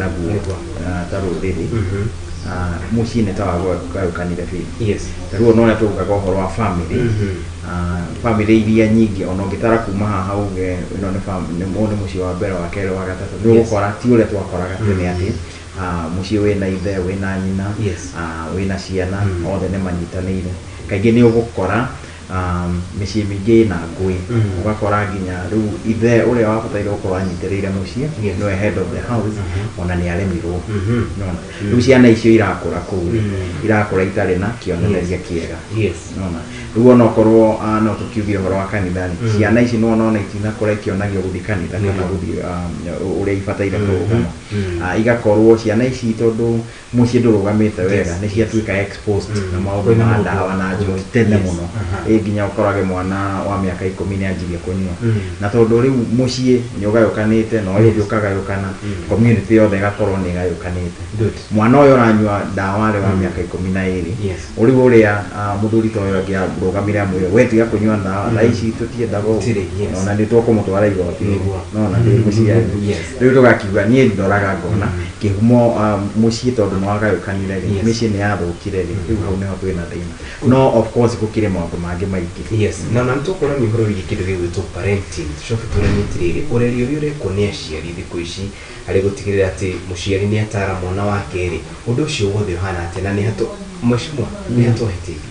Naguo Nĩguo. Ta rũrĩrĩ, mũciĩ nĩ ta wagayũkanire biũ. Ta rĩu ona ũrĩa tũgaga ũhoro wa family, family iria nyingĩ, ona ũngĩtara kuma haha uge ĩno nĩ ũyũ nĩ mũciĩ wa mbere, wa kerĩ, wa gatatũ, nĩ ũgũkora ti ũrĩa twakoraga tene atĩ mũciĩ wĩna ithe, wĩna nyina, wĩna ciana, othe nĩ manyitanĩire. Kaingĩ nĩ ũgũkora mĩciĩ mĩingĩ ĩna ngũĩ. Ũgakora nginya rĩu ithe ũrĩa wabataire gũkorwo anyitĩrĩire mũciĩ, nĩwe head of the house, ona nĩ aremirwo. Nĩwona? Rĩu ciana icio irakũra kũu rĩ, irakũra itarĩ na kĩonereria kĩega. Nĩwona? Rĩu onokorwo no tũkiuge ũhoro wa kanitha rĩ, ciana ici nĩwona ona itinakũra ikĩonagio gũthiĩ kanitha kana gũthiĩ ũrĩa ibataire kũrũgama. Igakorwo ciana ici, tondũ mũciĩ ndũrũgamĩte wega, nĩ ciatuĩka exposed na maũndũ Kwĩna ma maũndũ. ndawa na njohi tene mũno. Ĩ nginya ũkorage mwana wa mĩaka 10 nĩ anjirie kũnyua, na tondũ rĩu mũciĩ nĩ ũgayũkanĩte na ũyũ ũngĩ ũkagayũkana, community yothe ĩgakorwo nĩ ĩgayũkanĩte. Mwana ũyũ ũranyua ndawa arĩ wa mĩaka 12, rĩu ũrĩa mũthuri ta ũyũ angĩarũgamire amwĩre, "We tiga kũnyua ndawa thaa ici, tũtiendaga ũguo," Gũtirĩ, yes. ona nĩ tũkũmũtwara igoti. Nona ndĩ mũciari. Rĩu tũgakiuga, niĩ ndoraga ngona kĩhumo, mũciĩ tondũ nĩ wagayũkanire rĩ, mĩciĩ nĩ yathũkire rĩ, rĩu hau nĩho twĩna thĩna. No of course gũkĩrĩ maũndũ mangĩ maingĩ. Yes, na nĩ tũkũrania ũhoro wĩgiĩ kĩndũ gĩgwĩtwo parenting, tũcoke tũranie atĩrĩrĩ, ũreri ũrĩa ũrekwo nĩ aciari thikũ ici harĩ gũtigĩrĩra atĩ mũciari nĩ atara mwana wake rĩ, ũndũ ũcio wothe ũhana atĩa, na nĩ hatũ, mheshimiwa, nĩ hatwahĩtĩirie?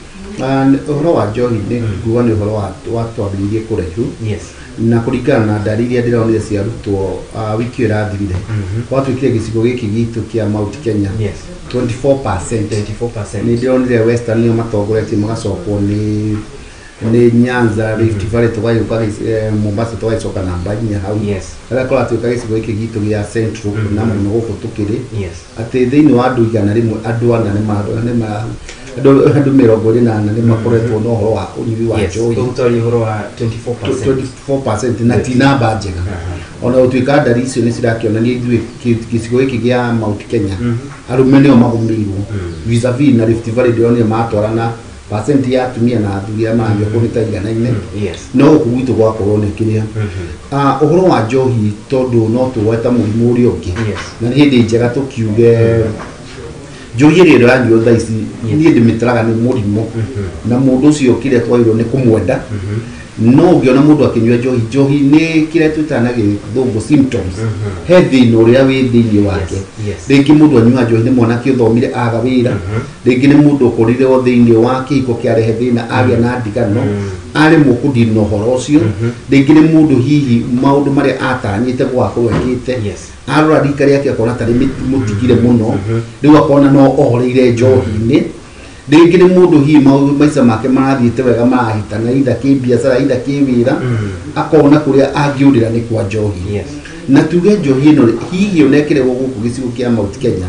Ũhoro wa njohi nĩ nguga nĩ ũhoro watwambĩrĩirie kũraihu, na kũringana na ndari iria ndĩronire cia arutwo wiki ĩyo ĩrathirire, gwatuĩkire gĩcigo gĩkĩ gitũ kĩa Mount Kenya, 24%. 24%. Nĩ ndĩronire Western nĩo matongoretie, magacokwo nĩ Nyanza, Rift Valley, tũgagĩũka Mombasa, tũgagĩcoka namba 4 hau, harĩa kũratuĩka gĩcigo gĩkĩ gitũ gĩa Central na mũno gũkũ tũkĩrĩ, atĩ thĩinĩ wa andũ 100, andũ ana nĩ andũ 24 nĩ makoretwo na ũhoro wa ũnyui wa njohi. Tũgũtwaria ũhoro wa 24%. 24%, na ti namba njega, ona gũtuĩka ndari icio nĩ cirakĩonania ithuĩ gĩcigo gĩkĩ gĩa Mount Kenya arũme nĩo magũmĩirwo vis-a-vis na Rift Valley. Ndĩronire matwarana percent ya atumia na athuri arĩa maranyua kũu nĩ ta igana-inĩ, no gũkũ gwitũ gwakorwo nĩ kĩrĩa. Ũhoro wa njohi, tondũ no tũgweta mũrimũ ũrĩa ũngĩ, na nĩ hĩndĩ njega tũkiuge njohi ĩrĩa ĩranyuo thaa ici, niĩ ndĩmĩtaraga nĩ mũrimũ, na mũndũ ũcio kĩrĩa twagĩrĩirwo nĩ kũmwenda. No ũngĩona mũndũ akĩnyua njohi, njohi nĩ kĩrĩa twĩtaga na gĩthũngũ symptoms, he thĩna ũrĩa wĩ thĩinĩ wake. Rĩngĩ mũndũ anyua njohi nĩ mwanake ũthomire aga wĩra, rĩngĩ nĩ mũndũ ũkorire o thĩinĩ wa kĩhiko kĩarehe thĩna, agĩa na ndigano, aremwo kũndini na ũhoro ũcio. Rĩngĩ nĩ mũndũ hihi maũndũ marĩa atanyĩte gũgakorwo ekĩte, arora rika rĩake akona tarĩ mũtigire mũno, rĩu akona no ohoreire njohi-inĩ. Rĩngĩ nĩ mũndũ hihi maũndũ maica make marathiĩte wega, marahĩtana either kĩbiacara, either kĩwĩra, akona kũrĩa angĩũrĩra nĩ kwa njohi. Na tuge njohi ĩno rĩ, hihi ona ĩkĩrehwo gũkũ gĩcigo kĩa Mount Kenya,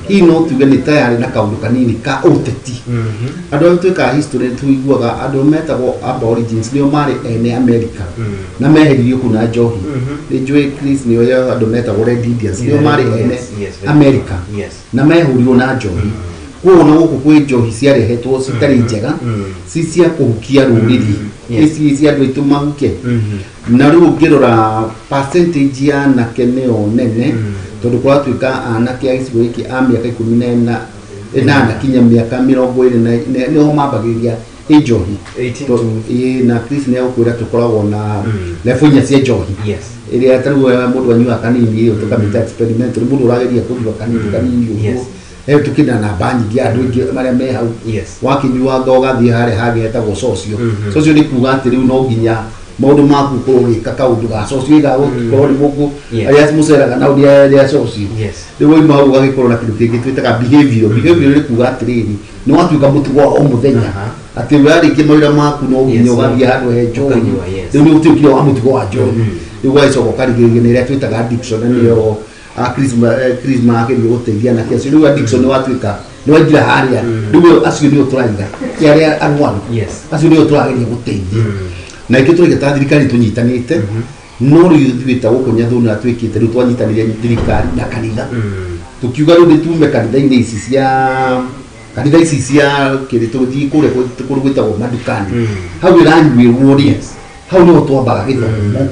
hihi no tuge nĩ tayarĩ na kaũndũ kanini ka ũteti. Andũ arĩa twĩkaga history nĩ tũiguaga andũ metagwo Aborigines nĩo marĩ ene America na meheririo kũu na njohi. Nĩ njũĩ Chris nĩ ũrĩa andũ metagwo Red Indians nĩo marĩ ene America na mehũrirwo na njohi. Koguo na gũkũ kwĩ njohi ciarehetwo citarĩ njega, ci cia kũhukia rũrĩrĩ, ici cia andũ aitũ mahuke. Na rĩu ũngĩrora percentage ya anake nĩyo nene, tondũ kũratuĩka anake a gĩcigo gĩkĩ a mĩaka 18 kinya mĩaka 20 nĩho mambagĩrĩria ĩ njohi. 18 to Ĩ, na Chris nĩ egũkwĩra tũkoragwo na level 4 cia njohi. Ĩrĩa ta rĩu mũndũ anyuaga kanini, ĩyo tũkamĩta experimental, mũndũ ũrageria kũnyua kanini kanini ũguo. Ĩyo tũkĩrĩ na namba nyingĩ ya andũ aingĩ marĩa me hau. Wakĩnyuanga ũgathiĩ harĩa hangĩ hetagwo social. Social nĩ kuga atĩ rĩu no nginya maũndũ maku ũkorwo ũgĩka kaũndũ ga social, ĩga gũkorwo nĩ mũkũ arĩa mũceraga nao nĩ arĩa social. Rĩu wauma hau ũgagĩkorwo na kĩndũ kĩngĩ twĩtaga behavior. Behavior nĩ kuga atĩrĩrĩ, nĩ watuĩka mũtugo wa o mũthenya, atĩ warĩkia mawĩra maku no nginya ũgathiĩ handũ he njohi. Ũkanyua, yes. Rĩu nĩ ũtuĩkire wa mũtugo wa njohi. Rĩu ũgagĩcoka ũkarigĩrĩria na ĩrĩa twĩtaga addiction, na nĩyo Chris marageria gũteithia anake acio. Rĩu addiction nĩ watuĩka nĩ waingĩra harĩa, rĩu acio nĩo tũraiga, ti arĩa arwaru. Acio nĩo tũrageria gũteithia, na ikĩ tũraiga ta thirikari tũnyitanĩte. No rĩu ithuĩ ta gũkũ Nyathuna twĩkĩte, rĩu twanyitanire thirikari na kanitha, tukiuga rĩu nĩ tume kanitha-inĩ ici cia kanitha ici cia kĩrĩ, tũthiĩ kũrĩa kũndũ gwĩtagwo mandukani, hau ĩranyuĩrwo rĩ, hau nĩho twambaga gĩthomo,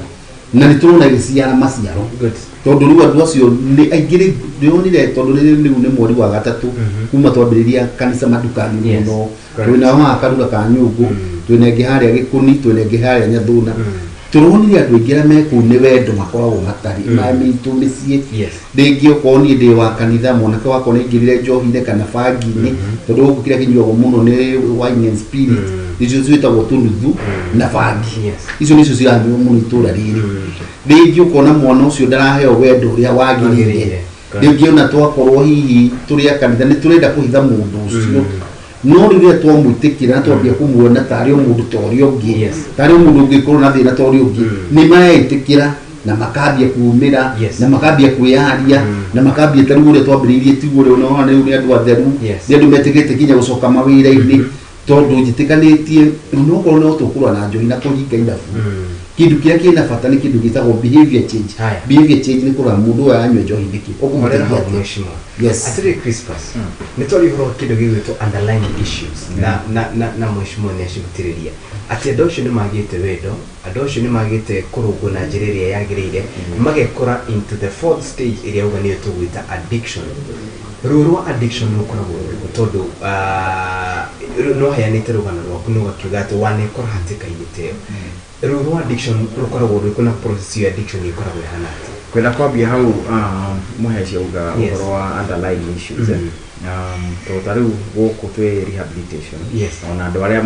na nĩ tũrona ĩgĩciara maciaro. Tondũ rĩu andũ acio nĩ aingĩ ndĩronire tondũ rĩu nĩ mweri wa gatatũ kuma twambĩrĩria kanitha madukani mũno. Twĩna haha Karura ka Nyũngũ, twĩna ĩngĩ harĩa Gĩkũni, twĩna ĩngĩ harĩa Nyathuna. Tũronire andũ aingĩ arĩa me kũu nĩ wendo makoragwo matarĩ mamitũ mĩciĩ. Rĩngĩ okorwo niĩ ndĩ wa kanitha, mwanake wakwa nĩ aingĩrire njohi-inĩ kana bangi-inĩ, tondũ gũkũ kĩrĩa kĩnyuagwo mũno nĩ wine and spirit, nĩcio ciĩtagwo tũnuthu na bangi. Icio nĩcio ciranyuo mũno itũra rĩrĩ. Rĩngĩ ũkona mwana ũcio ndaraheo wendo ũrĩa wagĩrĩire. Rĩngĩ ona twakorwo hihi tũrĩ a kanitha nĩ tũrenda kũhitha mũndũ ũcio, no rĩrĩa twamwĩtĩkĩra na twambia kũmuona tarĩ o mũndũ ta ũrĩa ũngĩ, tarĩ o mũndũ ũngĩkorwo na thĩna ta ũrĩa ũngĩ, nĩ maretĩkĩra na makambia kumĩra na makambia kwĩyaria na makambia ta rĩu ũrĩa twambĩrĩirie tiguo ũrĩa ũrona rĩu nĩ andũ atheru, nĩ andũ metĩkĩrĩte nginya gũcoka mawĩra-inĩ, tondũ njĩtĩkanĩtie onokorwo no tũkũrũa na njohi na kũhinga irabu. Kĩndũ kĩrĩa kĩna bata nĩ kĩndũ gĩtagwo behavior change. Behavior change nĩ kũrora mũndũ ũyũ aranyua njohi nĩkĩ, ũkũmũteithia atĩa. Yes. Atĩrĩ Crispus, nĩ twaria ũhoro wa kĩndũ gĩgwĩtwo underlying issues na mheshimiwa nĩ acihutĩrĩria atĩ andũ acio nĩ magĩte wendo, andũ acio nĩ magĩte kũrũngwo na njĩra ĩrĩa yagĩrĩire, magekora into the fourth stage ĩrĩa auga nĩyo tũgwĩta addiction. Ruo rwa addiction rũkoragwo rũrĩkũ? Tondũ no heanĩte rũgano rwaku na ũgakiuga atĩ wanekora hatĩka-inĩ ta ĩyo. Ruo rwa addiction rũkoragwo rũrĩkũ na process ya addiction ĩkoragwo ĩhana atĩa? Kwenda kwambia hau mũheci auga ũhoro wa underlying issues. Tondũ ta rĩu gũkũ twĩ rehabilitation, ona andũ arĩa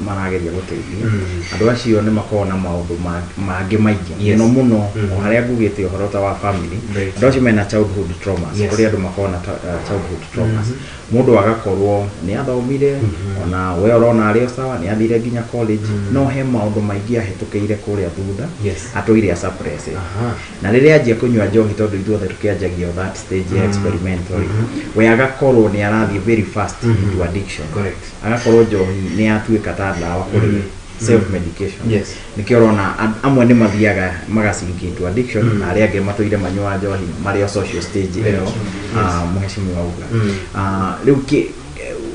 marageria gũteithia andũ acio nĩ makoragwo na maũndũ mangĩ maingĩ mũno mũno, o harĩa ngugĩte ũhoro ta wa family, andũ acio mena childhood traumas. Kũrĩ andũ makoragwo na childhood traumas, mũndũ agakorwo nĩ athomire, ona we ũrona arĩ o sawa, nĩ athire nginya college, no he maũndũ maingĩ ahĩtũkĩire kũrĩa thutha atũire a-suppress. Na rĩrĩa anjia kũnyua njohi, tondũ ithuothe tũkĩanjagia that stage ya experimental, we agakorwo nĩ arathiĩ very fast into addiction. Agakorwo njohi nĩ yatuĩka ta ndawa kũrĩ we, self medication. Nĩkĩo ũrona amwe nĩ mathiaga magasink into addiction, na arĩa angĩ matũire manyuaga njohi marĩ o social stage ĩyo mheshimiwa auga. Rĩu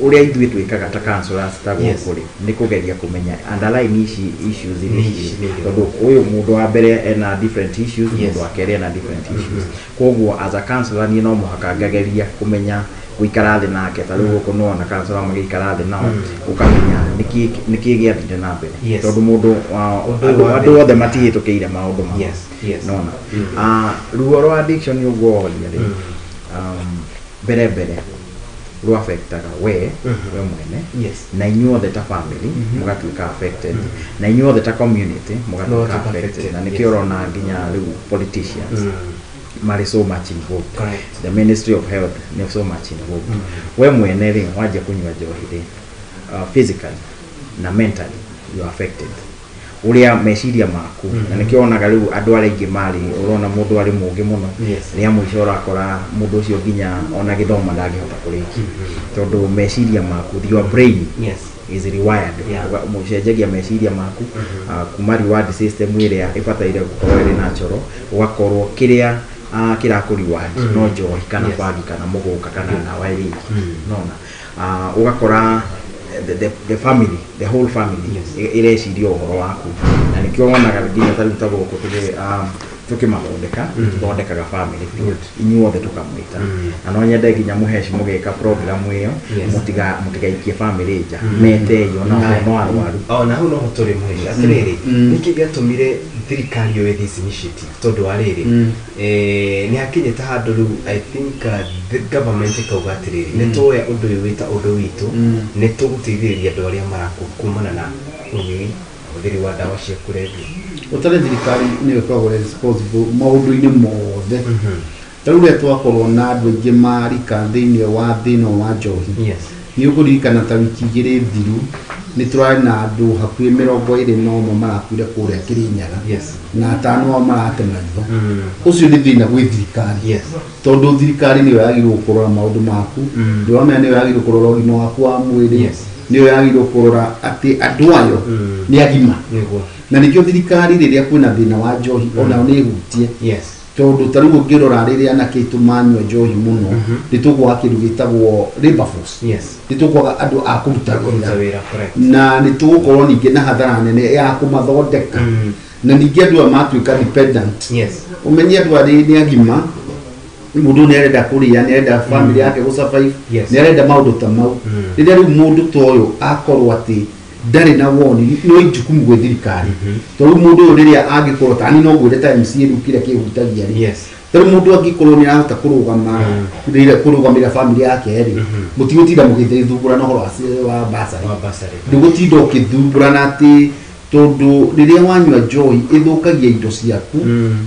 ũrĩa ithuĩ twĩkaga ta counselors ta gũkũ rĩ, nĩ kũgeria kũmenya underlying ici issues iria cirĩ, tondũ ũyũ mũndũ wa mbere ena different issues, mũndũ wa kerĩ ena different issues. Koguo as a counselor niĩ no mũhaka ngageria kũmenya gũikara thĩ nake. Ta rĩu gũkũ nĩwona counselor magĩikara thĩ nao, ũkamenya nĩkĩ gĩathire na mbere, tondũ mũndũ andũ othe matihĩtũkĩire maũndũ mao. Nona ruo rwa addiction ũguo woria rĩ, mbere mbere rwa affectaga we mwene, na inyuothe ta family mũgatuĩka affected, na inyuothe ta community mũgatuĩka affected. Na nĩkĩo ũrona nginya rĩu politicians marĩ so much involved. The Ministry of Health nĩ so much involved. We mwene rĩ, wanjia kũnyua njohi rĩ, physically na mentally you are affected, ũrĩa meciria maku. Na nĩkĩo wonaga rĩu andũ arĩa aingĩ marĩ, ũrona mũndũ arĩ mũũgĩ mũno, rĩa mũico ũrakora mũndũ ũcio nginya ona gĩthoma ndangĩhota kũrĩkia, tondũ meciria maku, your brain is rewired. Ũcenjagia meciria maku kuma reward system ĩrĩa ĩbataire gũkorwo ĩrĩ natural, ũgakorwo kĩrĩa kĩrakũ reward no njohi kana bangi kana mũgũka kana ndawa ĩrĩa ĩngĩ. Nona ũgakora the family, the whole family ĩreciria ũhoro waku. Na nĩkĩo wonaga nginya ta rĩu ta gũkũ tũkĩmathondeka, tũthondekaga family biũ, inyuothe tũkamwĩta. Na no nyende nginya mũheci mũgĩka program ĩyo, mũtigaikie family nja, metei ona no arwaru. Ona hau no ho tũrĩ mũheci. Atĩrĩrĩ, nĩkĩ gĩatũmire thirikari yoe this initiative? Tondũ wa rĩrĩ, nĩ hakinyĩte handũ rĩu I think the government ĩkauga atĩrĩrĩ, nĩ tuoya ũndũ ũyũ wĩta ũndũ witũ, nĩ tũgũteithĩrĩria andũ arĩa marakua kumana na ũnyui, ũhũthĩri wa ndawa cia kũrebia. Ũtarĩ thirikari nĩyo ĩkoragwo responsible maũndũ-inĩ mothe. Ta rĩu rĩrĩa twakorwo na andũ aingĩ marika thĩinĩ wa thĩna wa njohi, nĩ ũkũririkana ta wiki igĩrĩ thiru nĩ tũrarĩ na andũ hakuhĩ 21 marakuire kũrĩa Kĩrĩnyaga, na atano ao marate maitho. Ũcio nĩ thĩna gwĩ thirikari, tondũ thirikari nĩyo yagĩrĩirwo kũrora maũndũ maku, nĩwamenya nĩyo yagĩrĩirwo kũrora ũgima waku wa mwĩrĩ, nĩyo yagĩrĩirwo kũrora atĩ andũ ayo nĩ agima. Na nĩkĩo thirikari rĩrĩa kwĩna thĩna wa njohi onao nĩ ĩhutie, tondũ ta rĩu ũngĩrora rĩrĩa anake aitũ manyua njohi mũno, nĩ tũkwaga kĩndũ gĩtagwo labor force, nĩ tũkwaga andũ a kũruta wĩra, na nĩ tũgũkorwo ningĩ na hathara nene ya kũmathondeka. Na ningĩ andũ aya matuĩka dependent. Yes. Ũmenye andũ arĩ nĩ agima, mũndũ nĩ arenda kũrĩa, nĩ arenda family yake gũ survive, Yes. nĩ arenda maũndũ ta mau. Rĩrĩa rĩu mũndũ ta ũyũ akorwo atĩ ndarĩ na woni, no ijukumu gwĩ thirikari. Tondũ rĩu mũndũ ũyũ rĩrĩa angĩkorwo tani no ngwĩre ta MCA rĩu kĩrĩa kĩhutagia rĩ. Yes. Tondũ mũndũ angĩkorwo nĩ arahota kũrũgama rĩrĩa kũrũgamĩrĩra family yake rĩ, mũtigũtinda mũgĩthumbũrana ũhoro wa bursary. Wa bursary. Ndũgũtinda ũkĩthumbũrana atĩ tondũ rĩrĩa wanyua njohi ĩthũkagia indo ciaku,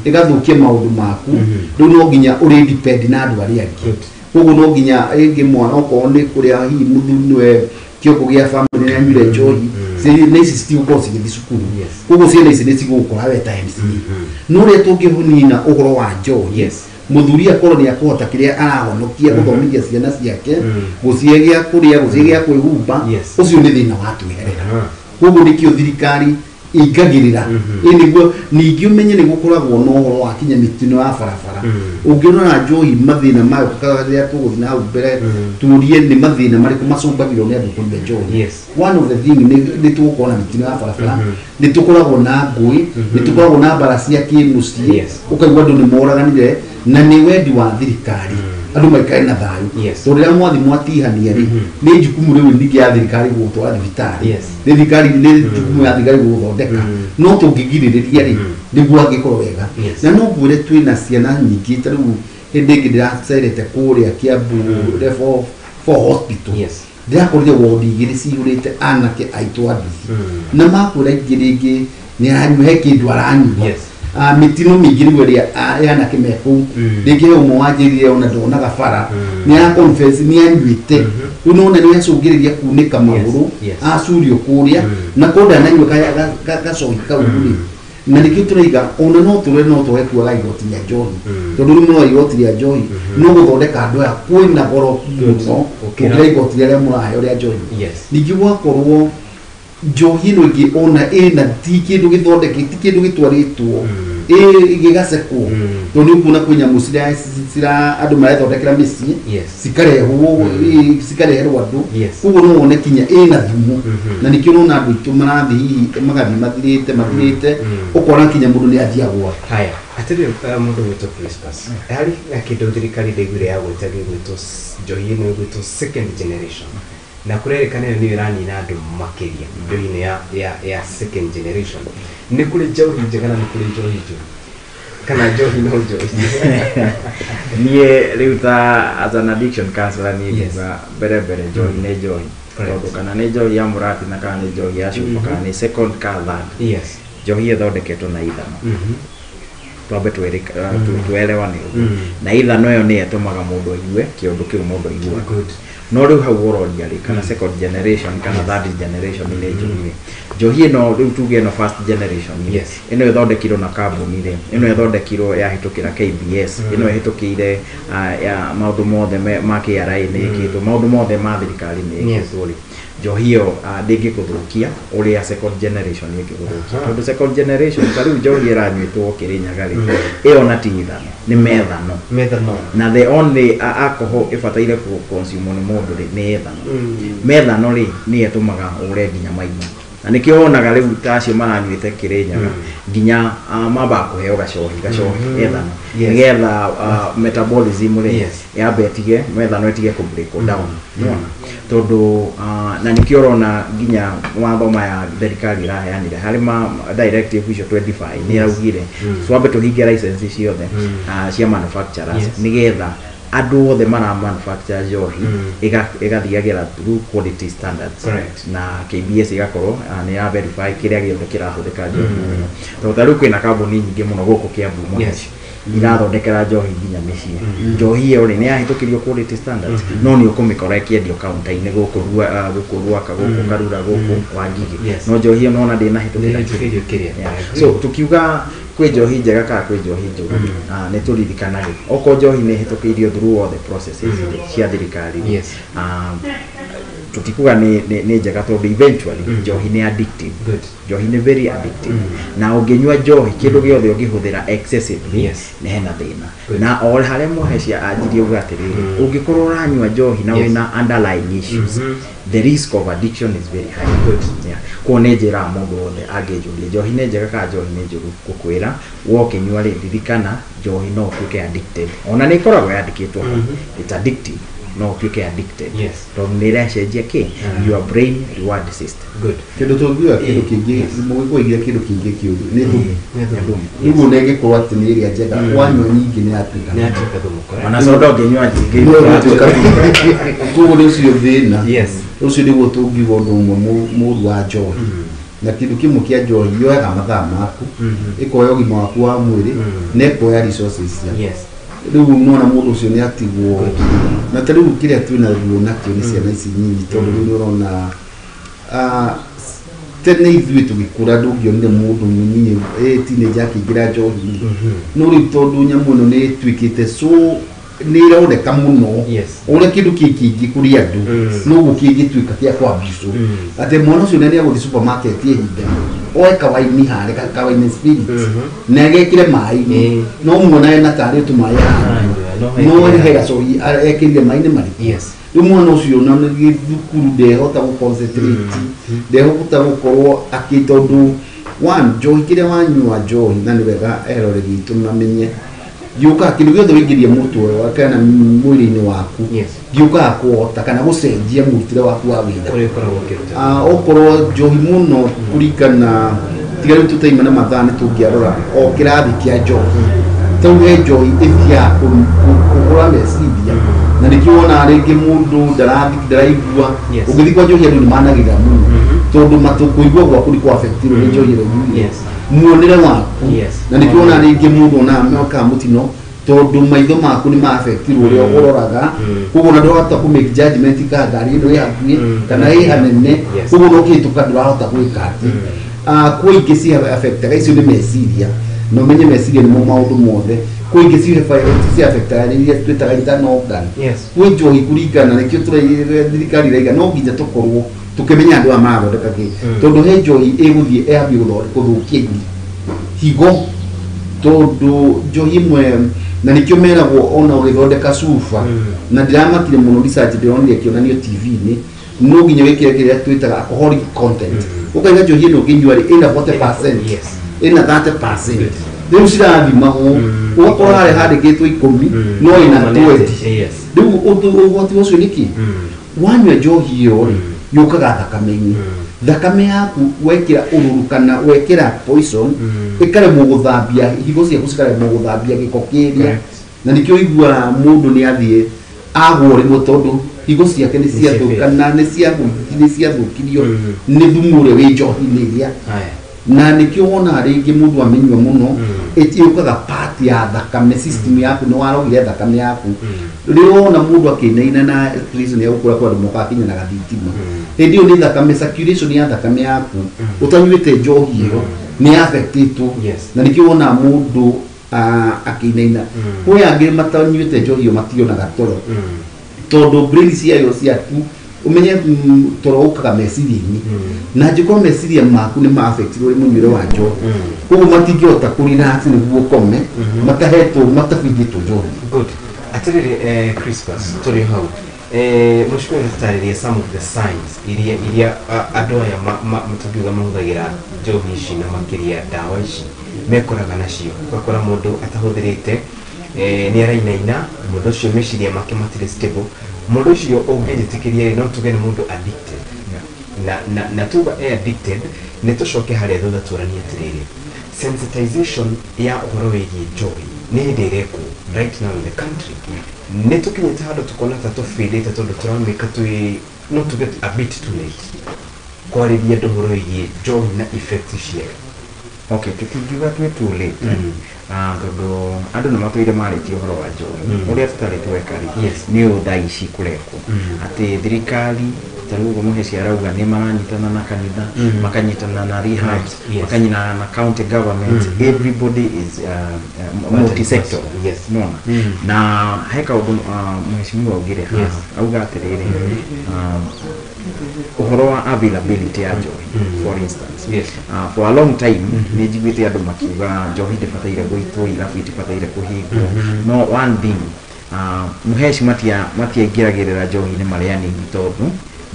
ĩgathũkia maũndũ maku, rĩu no nginya ũrĩ depend na andũ arĩa angĩ. Good. Koguo no nginya rĩngĩ mwana okorwo nĩ kũrĩa hihi mũthuri nĩwe kĩongo gĩa family nĩ anyuire njohi, ciana ici citigũkorwo cigĩthiĩ cukuru. Yes. Koguo ciana ici nĩ cigũgũkora we ta MCA. No ũrĩa tũngĩnina ũhoro wa njohi, Yes. mũthuri akorwo nĩ akũhota kĩrĩa arahonokia gũthomithia ciana ciake, gũcihe gĩa kũrĩa, gũcihe gĩa kwĩhumba, Yes. ũcio nĩ thĩna watweherera. Koguo nĩkĩo thirikari ĩingagĩrĩra. Ĩ nĩguo ningĩ ũmenye nĩ gũkoragwo na ũhoro wa kinya mĩtino ya barabara. Ũngĩrora njohi mathĩna mayo rĩrĩa tũgũthiĩ na hau mbere tũrie nĩ mathĩna marĩkũ macũngagĩrwo nĩ andũ kũnyua njohi. Yes. One of the thing nĩ tũgũkorwo na mĩtino ya barabara, nĩ tũkoragwo na ngũĩ, nĩ tũkoragwo na mbara cia kĩmũciĩ, Yes. ũkaigua andũ nĩ moraganire, na nĩ wendi wa thirikari andũ maikare na thayũ. Yes. Tondũ rĩrĩa mwathi mwatihania rĩ, nĩ jukumu rĩu ningĩ ya thirikari gũgũtwara thibitarĩ. Yes. Nĩ thirikari, nĩ jukumu ya thirikari gũgũthondeka. No tũngĩgirĩrĩria rĩ, nĩguo angĩkorwo wega. Yes. Na no ngwĩre twĩna ciana nyingĩ ta rĩu hĩndĩ ĩngĩ ndĩracerete kũrĩa Kiambu level 4 hospital. Yes. Ndĩrakorire wondi igĩrĩ cihũrĩte anake aitũ a nduthi. Na makwĩra ingĩ rĩngĩ nĩ aranyua, he kĩndũ aranyua. Yes. Mĩtino mĩingĩ rĩu ĩrĩa anake me kũu, rĩngĩ he ũmwe wanjĩrire ona ndonaga bara, nĩ ara confess nĩ anyuĩte. Rĩu nĩwona nĩ acũngĩrĩria kunĩka magũrũ, Yes. acurio kũrĩa, na korwo ndananyua gacohi kau rĩ. Na nĩkĩo tũraiga ona no tũrore no twage kuoya igoti rĩa njohi. Tondũ rĩu mũroya igoti rĩa njohi, no gũthondeka andũ aya kwĩna goro mũno gũkĩra igoti rĩrĩa mũraheo rĩa njohi. Yes. Ningĩ gwakorwo njohi ĩno ĩngĩ ona ĩna ti kĩndũ gĩthondeke, ti kĩndũ gĩtwarĩtwo, ĩgĩgacekwo. Tondũ nĩ ũkuona kwĩ nyamũ cira andũ marethondekera mĩciĩ, Yes. cikarehwo, cikareherwo andũ. Yes. Koguo no wone kinya ĩna thumu. Na nĩkĩo ũrona andũ aitũ marathiĩ hihi magathiĩ mathirĩte, ũkona kinya mũndũ nĩ athiagwo. Haya, atĩrĩ mũndũ gwĩtwo Crispus, harĩ na kĩndũ thirikari ndaiguire ya gwĩta gĩgwĩtwo njohi ĩno ĩgwĩtwo second generation, na kũrerĩkana ĩyo nĩyo ĩranina andũ makĩria, njohi ĩno ya second generation. Nĩ kũrĩ njohi njega na nĩ kũrĩ njohi njũru, kana njohi no njohi? Niĩ rĩu ta as an addiction counselor niĩ Yes. nguga mbere njohi nĩ njohi. Correct. Tondũ kana nĩ njohi ya mũratina, kana nĩ njohi ya cuba, kana nĩ second kana third, Yes. njohi ĩthondeketwo na ithano. Twambe tuelewane ũguo. Na ithano ĩyo nĩyo ĩtũmaga mũndũ aigue kĩũndũ kĩu mũndũ aiguaga. Good. No rĩu hau ũroria rĩ, kana second generation kana third generation nĩ njohi rĩ, njohi ĩno rĩu tuge ĩno first generation rĩ, Yes. ĩno ĩthondekirwo na kambuni rĩ, ĩno ĩthondekirwo yahĩtũkĩra KBS, ĩno ĩhĩtũkĩire ya maũndũ mothe ma KRA nĩ ĩkĩtwo, maũndũ mothe ma thirikari nĩ Yes. ĩkĩtwo rĩ, njohi ĩyo ndĩngĩkũthũkia ũrĩa second generation ĩngĩgũthũkia. Tondũ second generation ta rĩu njohi ĩranyuĩtwo Kĩrĩnyaga rĩ, ĩyo na ti ithano, nĩ methano. Methanol. Na the only alcohol ĩbataire kũ consume nĩ mũndũ rĩ, nĩ ethano. Methano rĩ, nĩyo ĩtũmaga ũre nginya maitho. Na nĩkĩo wonaga rĩu ta acio maranyuĩte Kĩrĩnyaga, nginya mambaga kũheo gacohi ethano. Yes. Nĩgetha metabolism rĩ, Yes. yambe ĩtige, methano ĩtige kũ break down. Nĩwona? Tondũ na nĩkĩo ũrona nginya watho maya thirikari ĩraheanire harĩ ma directive icio 25 nĩ ĩraugire twambe tũhinge license ciothe cia manufacturers, Yes. nĩgetha andũ othe mara manufacture njohi ĩgathiagĩra through quality standards. Correct. Na KBS ĩgakorwo nĩ ya verify kĩrĩa gĩothe kĩrahũthĩka njohi ĩno. Tondũ ta rĩu kwĩna kambuni nyingĩ mũno gũkũ Kiambu mũno Yes. irathondekera njohi nginya mĩciĩ. Njohi ĩyo rĩ, nĩ yahĩtũkĩrio quality standards, no nĩ ũkũmĩkora ĩkĩendio counter-inĩ gũkũ gũkũ Ruaka, gũkũ Karura, gũkũ Wangigĩ. Yes. No njohi ĩyo nĩwona ndĩnahĩtũkĩra. Ndĩnahĩtũkĩrio kĩrĩa. Yeah. So tukiuga kwĩ njohi njega kana kwĩ njohi njũru, nĩ tũririkanage okorwo njohi nĩ ĩhĩtũkĩirio through all the processes cia thirikari, Yes. tutikuga nĩ njega tondũ eventually njohi nĩ addictive. Good. Njohi nĩ very addictive. Na ũngĩnyua njohi kĩndũ gĩothe ũngĩhũthĩra excessively, Yes. nĩ hena thĩna. Good. Na o harĩa mwahecia anjirie uga atĩrĩrĩ, ũngĩkorwo ũranyua njohi na Yes. wĩna underlying issues, the risk of addiction is very high. Good. Yeah. Koguo nĩ njĩraga mũndũ wothe angĩnjũria njohi nĩ njega kana njohi nĩ njũru, ngũkwĩra wokĩnyua rĩ, ririkana njohi no ũtuĩke addicted. Ona nĩ ĩkoragwo yandĩkĩtwo ho, it's addictive, no ũtuĩke addicted. Tondũ nĩ ĩracenjia kĩ? Your brain reward system. Good. Kĩndũ tũngiuga kĩndũ kĩngĩ, mũgĩkũyũ aigire kĩndũ kĩngĩ kĩũru nĩ thumu. Rĩu ona ĩngĩkorwo atĩ nĩ ĩrĩa njega, wanyua nyingĩ nĩ yatuĩka Nĩ yatuĩka thumu, correct. Ona soda ũngĩnyua nyingĩ no ĩgũtuĩka thumu. Koguo nĩ ũcio thĩna. Ũcio nĩguo tũngiuga ũndũ ũmwe mũru wa njohi. Na kĩndũ kĩmwe kĩa njohi yoyaga mathaa maku, ĩkoya ũgima waku wa mwĩrĩ, na ĩkoya resources ciaku. Rĩu nona mũndũ ũcio nĩ atigwo. Na ta rĩu kĩrĩa twĩna ruo nakĩo nĩ ciana ici nyinyi, tondũ rĩu nĩ ũrona, tene ithuĩ tũgĩkũra ndũngĩonire mũndũ mũnyinyi, teenager akĩingĩra njohi-inĩ. No rĩu tondũ nyamũ ĩno nĩ ĩtuĩkĩte so nĩ ĩroneka mũno. Ũrĩa kĩndũ kĩ kĩingĩ kũrĩ andũ, noguo kĩngĩtuĩka kĩa kwambicwo. Atĩ mwana ũcio nĩ agũthiĩ supermarket ihinda, oe kawaini harĩa, kawaini spirit, na agekĩre maĩ-inĩ. No muona ena tarĩ tũmaĩ haha. No No he gacohi ekĩrire maĩ-inĩ marĩkũ. Rĩu mwana ũcio ona nĩ thukuru ndehota gũ concentrate, ndehota gũkorwo akĩ, tondũ one, njohi kĩrĩa wanyua njohi, na nĩ wega eroreri witũ mamenye, gĩũkaga kĩndũ gĩothe ũingĩria mũtwe wa kana mwĩrĩ-inĩ waku, gĩũkaga kũhota kana gũcenjia mũrutĩre waku wa wĩra. Ũrĩa ũkoragwo ũkĩruta. Okorwo njohi mũno kũringana, tiga rĩu tũtaima na mathaa nĩ tũngĩarora o kĩrathi kĩa njohi. Tau he njohi ĩthiaga kũgũra meciria, na nĩkĩo wonaga rĩngĩ mũndũ ndaraigua. Ũngĩthiĩ kwa njohi andũ nĩ managĩrĩra mũno, tondũ matũ kũigua gwaku nĩ kwa affectirwo nĩ njohi ĩrĩa ũnyuire. Muonere waku. Na nĩkĩo wonaga rĩngĩ mũndũ onaga mekaga mũtino, tondũ maitho maku nĩ ma affectirwo ũrĩa ũroraga. Koguo ona ndũrahota kũ make judgment ka ngari ĩno ĩ hakuhĩ kana ĩ hanene. Koguo ona ũkĩhĩtũka ndũrahota gwĩka atĩ. Kwĩ ingĩ ci affectaga, icio nĩ meciria, na ũmenye meciria nĩmo maũndũ mothe. Kwĩ ingĩ ci affectaga iria twĩtaga internal organ. Kwĩ njohi kũringana nĩkĩo thirikari ĩraiga no nginya tũkorwo tũkĩmenya andũ aya marathondeka kĩ. Tondũ he njohi ĩgũthiĩ ĩambie gũthũkia ini higo, tondũ njohi ĩmwe, na nĩkĩo meragwo ona ũgĩthondeka cuba, na ndĩramakire mũno research ndĩronire ĩkĩonanio T V-inĩ, no nginya wĩkĩre kĩrĩa twĩtaga alcoholic content. Ũkaiga njohi ĩno ũngĩnyua rĩ, ĩna 40%, ĩna 30%. Rĩu cirathimagwo, ũgakora harĩa handĩkĩtwo 10, no ĩna 20. Rĩu ũgwati ũcio nĩ kĩ? Wanyua njohi ĩyo rĩ, yũkaga thakame-inĩ. Thakame yaku wekĩra ũrũrũ kana wekĩra poison, ĩkaremwo gũthambia, higo ciaku cikaremwo gũthambia gĩko kĩrĩa. Na nĩkĩo ũiguaga mũndũ nĩ athiĩ agwo rĩmwe tondũ higo ciake nĩ ciathũka na nĩ ciathũkirio nĩ thumu ũrĩa wĩ njohi-inĩ ĩrĩa. Na nĩkĩo wonaga rĩngĩ mũndũ amĩnyua mũno, ĩũkaga part ya thakame, system yaku nĩ warogire thakame yaku. Rĩrĩa wona mũndũ akĩinaina na circulation ya gũkũra kwa andũ mokaga kinya na gathitima. Hĩndĩ ĩyo nĩ thakame, circulation ya thakame yaku, ũtanyuĩte njohi ĩyo, nĩ affectĩtwo. Na nĩkĩo wonaga mũndũ akĩinaina. Kwĩ angĩ matanyuĩte njohi ĩyo mationaga toro. Tondũ brain ciayo ciaku, ũmenye, toro ũkaga meciria-inĩ. Na angĩkorwo meciria maku nĩ ma affectirwo nĩ mũnyuĩre wa njohi, koguo matingĩhota kũ relax nĩguo ũkome, matahetwo, matabindĩtwo njohi. Good. Atĩrĩrĩ, Crispus, tũrĩ hau. Mũcukuru nĩ tũtarĩrie some of the signs iria andũ aya tũngiuga mahũthagĩra njohi ici na makĩria ndawa ici mekoraga nacio. Ũgakora mũndũ atahũthĩrĩte, nĩ arainaina, mũndũ ũcio meciria make matirĩ stable. Mũndũ ũcio ũngĩnjĩtĩkĩria rĩ, no tuge nĩ mũndũ addicted. Na tuga e addicted, nĩ tũcoke harĩa thutha tũranie atĩrĩrĩ, sensitization ya ũhoro wĩgiĩ njohi nĩ hĩndĩ ĩrekwo right now in the country. Nĩ tũkinyĩte handũ tũkona ta tũbĩndĩte tondũ tũramĩka twĩ, no tuge a bit too late kwarĩria andũ ũhoro wĩgiĩ njohi na effect ciayo. Okay, tũtingiuga twĩ too late. Tondũ andũ nĩ matũire marĩtie ũhoro wa njohi. Ũrĩa tũtarĩ tweka rĩ, nĩ ũũ thaa ici kũrekwo. Atĩ thirikari, ta rĩu ũguo Mũheci arauga, nĩ maranyitana na kanitha, makanyitana na rehabs, makanyitana na county government. Everybody is multi-sector. Nona. Na he kaũndũ, mheshimiwa augire haha, auga atĩrĩrĩ, ũhoro wa availability ya njohi, for instance. For a long time, nĩ njiguĩte andũ makiuga njohi ndĩbataire gũitwo, irabu itibataire kũhingwo. No one thing, Mũheci matiaingĩragĩrĩra njohi-inĩ marĩ anini tondũ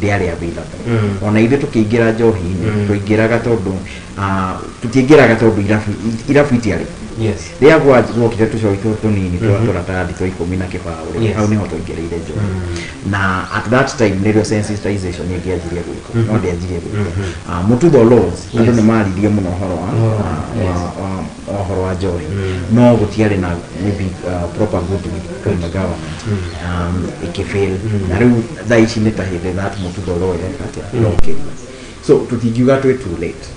Ndĩarĩ available. Ona ithuĩ tũkĩingĩra njohi-inĩ, tũingĩraga tondũ tũtiingĩraga tondũ irabu itiarĩ. Rĩrĩa gwokire tũcoki tũnini twa tũratathi twa 10 na kĩbaũ rĩ, hau nĩho twaingĩrĩire njohi. Na at that time nĩrĩo sensitization ĩngĩanjirie gwĩkwo, no ndĩanjirie gwĩkwo. Mũtutho laws, andũ nĩ maririe mũno ũhoro wa ũhoro wa njohi, no gũtiarĩ na maybe proper goodwill from the government, ĩkĩfail. Na rĩu thaa ici nĩ ta hĩndĩ that Mũtutho law ĩreka atĩa, ĩrokĩrio. So tũtingiuga twĩ too late.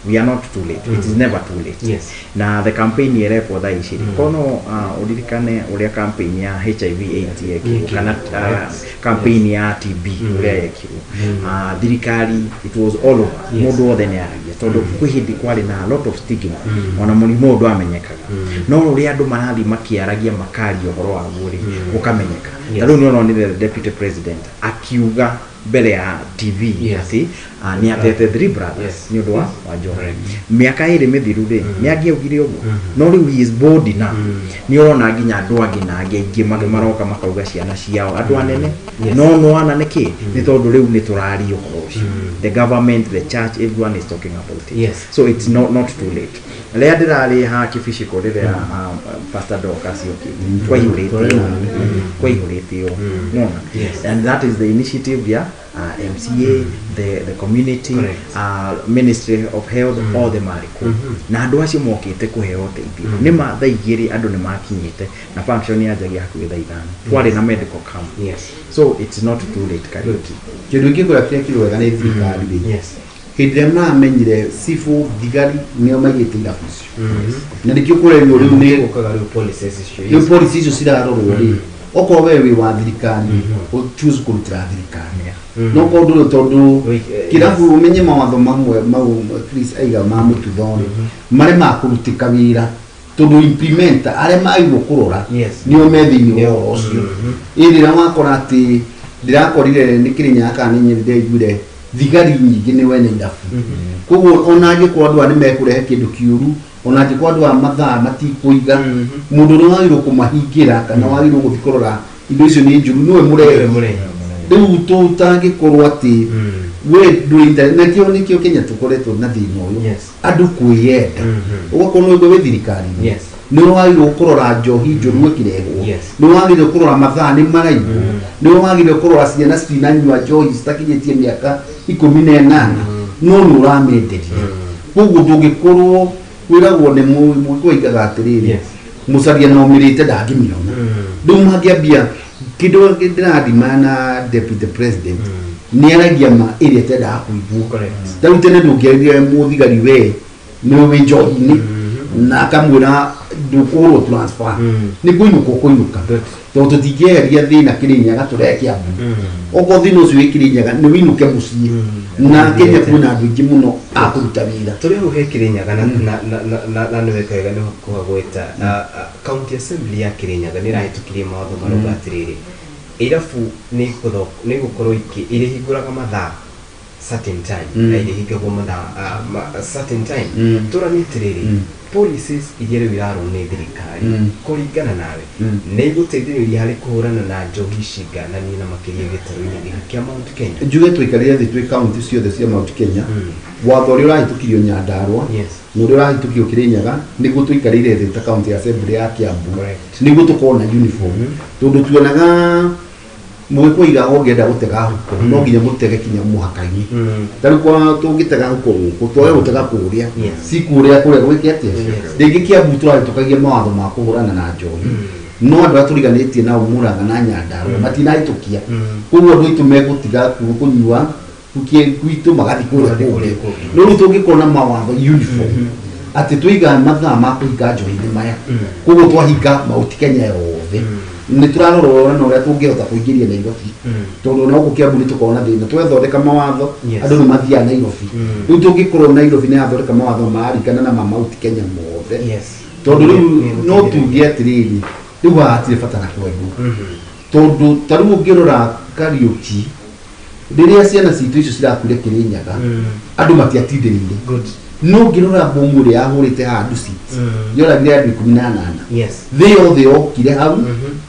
We are not too late. It is never too late. Na the campaign ĩrekwo thaa ici rĩ, kono ũririkane ũrĩa campaign ya HIV AIDS yekirwo, kana campaign ya TB ũrĩa yekirwo, thirikari, it was all over. Mũndũ wothe nĩ aragia, tondũ kwĩ hĩndĩ kwarĩ na a lot of stigma, ona mũrimũ ũyũ ndwamenyekaga. No ũrĩa andũ marathiĩ makĩaragia, makaria ũhoro waguo rĩ, ũkamenyeka. Ta rĩu nĩ ũronire the deputy president akiuga mbere ya TV atĩ nĩ atete three brothers nĩ ũndũ wa njohi. Mĩaka 2 mĩthiru rĩ, nĩ angĩaugire ũguo? No rĩu he is bold enough. Nĩ ũrona nginya andũ angĩ na angĩ aingĩ maroka makauga ciana ciao, andũ anene. No nĩwana nĩkĩ? Nĩ tondũ rĩu nĩ tũraria ũhoro ũcio. The government, the church, everyone is talking about it. So it's not too late. Rĩrĩa ndĩrarĩ ha Kĩbiciko, rĩrĩa Pastor Dorcas okĩte, twaihũrĩte ũũ, kwaihũrĩte ũũ, nona. And that is the initiative ya MCA, the community, Ministry of Health, othe marĩ kũu. Na andũ acio mokĩte kũheo ũteithio. Nĩ ma thaa 2 andũ nĩ makinyĩte, na function yanjagia hakuhĩ thaa 5. Kwarĩ na medical camp. So it's not too late, Kariuki. Kĩndũ kĩngĩ kũrĩa kĩrekirwo wega nĩ thirikari rĩ, hĩndĩ ĩrĩa maramenyire cibũ, thigari nĩo maigĩte irabu icio, na nĩkĩo kũrerio rĩu nĩ Gũkaga rĩu policies icio. Rĩu policy icio cirarorwo rĩ, okorwo we wĩ wa thirikari, ũ choose kũrutĩra thirikari, no korwo ndũrĩ, tondũ kĩrabu, ũmenye mawatho mamwe mau Chris aiga ma mũtutho rĩ, marĩa makũrutĩka wĩra, tondũ implementer arĩa magĩrĩirwo kũrora nĩo me thĩinĩ wa ũhoro ũcio. Ĩ rĩrĩa wakora atĩ ndĩrakorire nĩ Kĩrĩnyaga kana nĩ Nyĩrĩ, ndĩraiguire thigari nyingĩ nĩ wene irabu, koguo ona angĩkorwo andũ aya nĩ mekũrehe kĩndũ kĩũru, ona angĩkorwo andũ aya mathaa matikũiga, mũndũ ũrĩa wagĩrĩirwo kũmahingĩra kana wagĩrĩirwo gũthiĩ kũrora indo icio nĩ njũru nĩwe mũrehe. Mũrehe. Rĩu tũtangĩkorwo atĩ we ndũrĩ nakĩo, nĩkĩo Kenya tũkoretwo na thĩna ũyũ, andũ kwĩyenda. Ũgakorwo nĩ wĩ thirikari-inĩ, nĩ wagĩrĩirwo kũrora njohi njũru ĩkĩrehwo, nĩ wagĩrĩirwo kũrora mathaa nĩ maraigwo, nĩ wagĩrĩirwo kũrora ciana citinanyua njohi citakinyĩtie mĩaka 18, no nĩ ũramenderia. Koguo ndũngĩkorwo wĩragwo nĩ mũgĩkũyũ aigaga atĩrĩrĩ, mũcaria na ũmĩrĩte ndangĩmĩona. Rĩu mangĩambia kĩndũ ndĩrathima na deputy president nĩ aragia ma ĩrĩa ĩtendaga kũiguo. Ta rĩu tene ndũngĩarire mũthigari we nĩ wĩ njohi-inĩ na akamwĩra ndũkũhũrwo transfer, nĩ kũinũka ũkũinũka, tondũ tũtingĩeheria thĩna Kĩrĩnyaga tũrehe Kĩambu. Okorwo thĩna ũcio wĩ Kĩrĩnyaga, nĩ wĩinũke mũciĩ. Na Kenya kwĩna andũ aingĩ mũno a kũruta wĩra. Tũrĩ hau he Kĩrĩnyaga na nĩ weka wega nĩ kũhagweta. County Assembly ya Kĩrĩnyaga nĩ ĩrahĩtũkirie mawatho marauga atĩrĩrĩ, irabu nĩ igũkorwo irĩhingũraga mathaa certain time na irĩhingagwo mathaa certain time. Tũranie atĩrĩrĩ, policies iria rĩu irarwo nĩ thirikari, kũringana nawe, nĩ igũteithĩrĩria harĩ kũhũrana na njohi ici ngananie na makĩria gĩtarũ-inĩ gĩkĩ kĩa Mount Kenya? Njuge tũikarire thĩ twĩ kaunti ciothe cia Mount Kenya, watho ũrĩa ũrahĩtũkirio Nyandarua na ũrĩa ũrahĩtũkio Kĩrĩnyaga, nĩguo tũikarĩire thĩ ta county assembly ya Kiambu, nĩguo tũkorwo na uniform, tondũ tuonaga mũgĩkũyũ aigaga ũngĩenda gũtega huko no nginya mũtege kinya mũhaka-inĩ. Ta rĩu kwa tũngĩtega huko gũkũ, twage gũtega kũrĩa, si kũrĩa kũrĩa gwĩke atĩa? Rĩngĩ Kiambu tũrahĩtũkagia mawatho ma kũhũrana na njohi, no andũ arĩa tũriganĩtie nao Murang'a na Nyandarua matinahĩtũkia, koguo andũ aitũ megũtiga kũnyua gwitũ magathiĩ kũrĩa Magathiĩ kũngĩ. Kũrĩa kũngĩ. No rĩu tũngĩkorwo na mawatho uniform atĩ tũiga mathaa ma kũhinga njohi-inĩ maya, koguo twahinga Mount Kenya yothe, nĩ tũrarora na ũrĩa tũngĩhota kũingĩria Nairobi, tondũ ona gũkũ Kiambu nĩ tũkorwo na thĩna twethondeka mawatho, andũ nĩ mathiaga Nairobi. Rĩu tũngĩkorwo Nairobi nĩ yathondeka mawatho mararikana na ma Mount Kenya mothe, tondũ rĩu no tuge atĩrĩrĩ, rĩu haha hatirĩ bata na kwendwo, tondũ ta rĩu ũngĩrora Kariũki, rĩrĩa ciana citũ icio cirakuire Kĩrĩnyaga, andũ matiatindĩrĩire. No ũngĩrora bomu ĩrĩa yahũrĩte haha Dusit, yoragire andũ 18. Thĩ yothe yokire hau,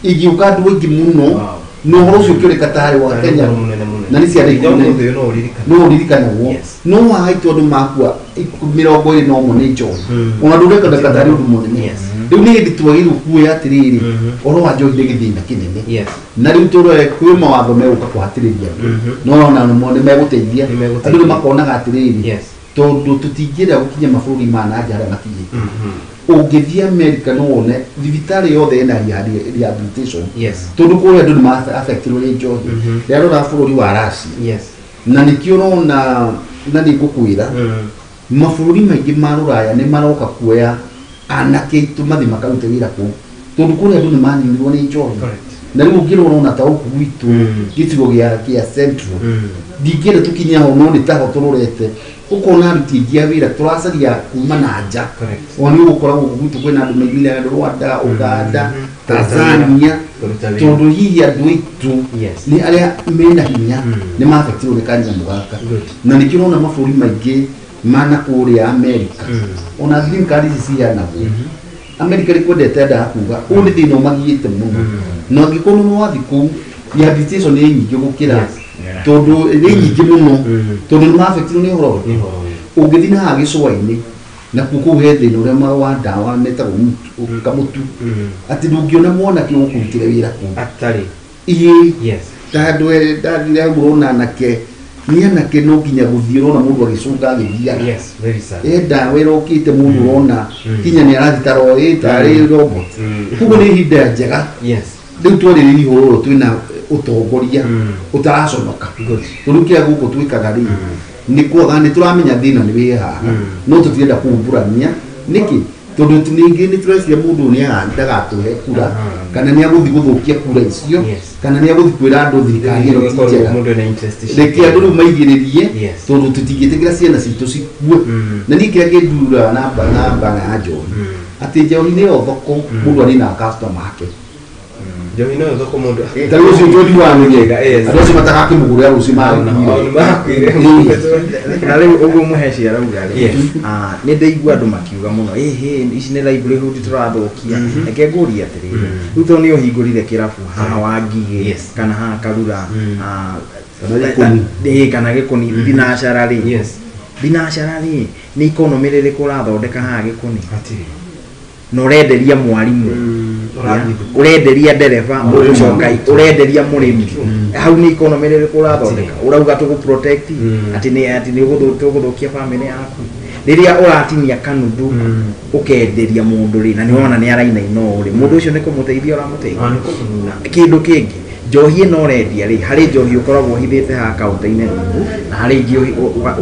ĩgĩũka andũ aingĩ mũno, na ũhoro ũcio ũkĩoneka tarĩ wa Tarĩ Kenya. Ũhoro mũnene mũno. Na nĩ ciana 11 no ũririkana. No ũririkanagwo. Yes. No haha itũ andũ makua 21 nĩ njohi, ona ndũreka tarĩ ũndũ mũnene. Rĩu nĩ hĩndĩ twagĩrĩirwo kuoya atĩrĩrĩ, ũhoro wa njohi nĩ gĩthĩna kĩnene. Na rĩu tũrore kwĩ mawatho megũka kũhatĩrĩria andũ, no ona mo nĩ megũteithia. Nĩ megũteithia. Andũ nĩ makonaga atĩrĩrĩ, tondũ tũtingĩenda gũkinya mabũrũri ma na nja harĩa makinyĩte. Ũngĩthiĩ America no wone thibitarĩ yothe ĩna rehabilitation, tondũ kũrĩa andũ nĩ ma-affectirwo nĩ njohi. Rĩrĩa bũrũri wa Russia, na nĩkĩo ũrona na nĩ ngũkwĩra, mabũrũri maingĩ ma rũraya nĩ maroka kuoya anake aitũ mathiĩ makarute wĩra kũu, tondũ kũrĩa andũ nĩ maninirwo nĩ njohi. Na rĩu ũngĩrora ona ta gũkũ gwitũ, gĩcigo gĩa Central, ndingĩenda tũkinye ho, no nĩ taho tũrorete ũkona aruti aingĩ a wĩra tũracaria kuma na nja. Ona nĩ ũgũkora gũkũ gwitũ kwĩna andũ maimire Rwanda, Uganda, Tanzania, Kũruta wĩra. Tondũ hihi andũ aitũ nĩ arĩa mena hinya nĩ mabektirwo nĩ kanyamũ gaka. Na nĩkĩo ũrona mabũrũri maingĩ mana kũrĩa America, ona green card ici ciheanagwo America nĩ kwendete, endaga kuga ũyũ nĩ thĩna ũmagiĩte mũno, na angĩkorwo nĩ wathiĩ kũu, rehabilitation nĩ nyingĩ gũkĩra, tondũ nĩ nyingĩ mũno, tondũ nĩ mabektirwo nĩ ũhoro ũyũ. Nĩ ũhoro ũyũ. Ũngĩthiĩ na haha gĩcũa-inĩ nakuo, kũu he thĩna ũrĩa wa ndawa metagwo kamũtu, atĩ ndũngĩona mwanake ũgũkũrutĩra wĩra kũu. Atarĩ. Ĩĩ. Ta andũ erĩ ndathire hau, ũrona anake nĩ anake, no nginya gũthiĩ ũrona mũndũ agĩcũnga agĩthiaga. Yes, very sad. E ndawa ĩrokĩte, mũndũ ũrona kinya nĩ arathiĩ taroĩ tarĩ robot. Koguo nĩ ihinda njega rĩu twarĩrĩria ũhoro ũyũ twĩna ũtongoria ũtaraconoka. Tondũ kĩrĩa gũkũ twĩkaga rĩ, nĩ kwaga nĩ tũramenya thĩna nĩ wĩ haha, no tũtirenda kumbũrania nĩkĩ, tondũ ningĩ nĩ tũreciria mũndũ ũyũ ndagatũhe kura, kana nĩ agũthiĩ gũthũkia kura icio, kana nĩ agũthiĩ kwĩra andũ thirikari ĩno ti njega. Mũndũ ena interest ciake. Reke andũ rĩu maigĩrĩrie, tondũ tũtingĩtĩkĩra ciana citũ cikue. Na niĩ kĩrĩa kĩnduraga na mbara ya njohi, atĩ njohi nĩyo thoko, mũndũ arĩ na customer ake. Njohi no thoko mũndũ. Ta rĩu ũcio twendiwanĩrie, andũ acio matakakĩmũgũrĩra rũciũ. Nao nĩ makuire. Na rĩu ũguo mũheci arauga rĩ, nĩ ndaigua andũ makiuga mũno, ĩhĩ, ici nĩ livelihood tũrathũkia. Reke ngũrie atĩrĩrĩ, rĩu tondũ nĩ ũhingũrire kĩrabu haha wa Ngigĩ, kana haha Karura, Kana Gĩkũni. Ĩĩ, kana Gĩkũni, thinacara rĩ, thinacara rĩ, nĩ economy rĩrĩkũ ũrathondeka haha Gĩkũni? Hatirĩ. Na ũrenderia mwarimũ, Ũrathiĩ thukuru. Ũrenderia ndereba ũgũcoka, ũrenderia mũrĩmi, hau nĩ economy rĩrĩkũ ũrathondeka? Ũrauga tũgũ protect, atĩ nĩ tũgũthũkia family yaku rĩrĩa ũratinia kanuthu ũkenderia mũndũ rĩ, na nĩ wona nĩ arainaina ũũ rĩ, mũndũ ũcio nĩ kũmũteithia ũramũteithia? Ah, nĩ kũmũguna. Kĩndũ kĩngĩ, njohi ĩno ũrendia rĩ, harĩ njohi ũkoragwo ũhithĩte haha kaunta-inĩ rungu, na harĩ ingĩ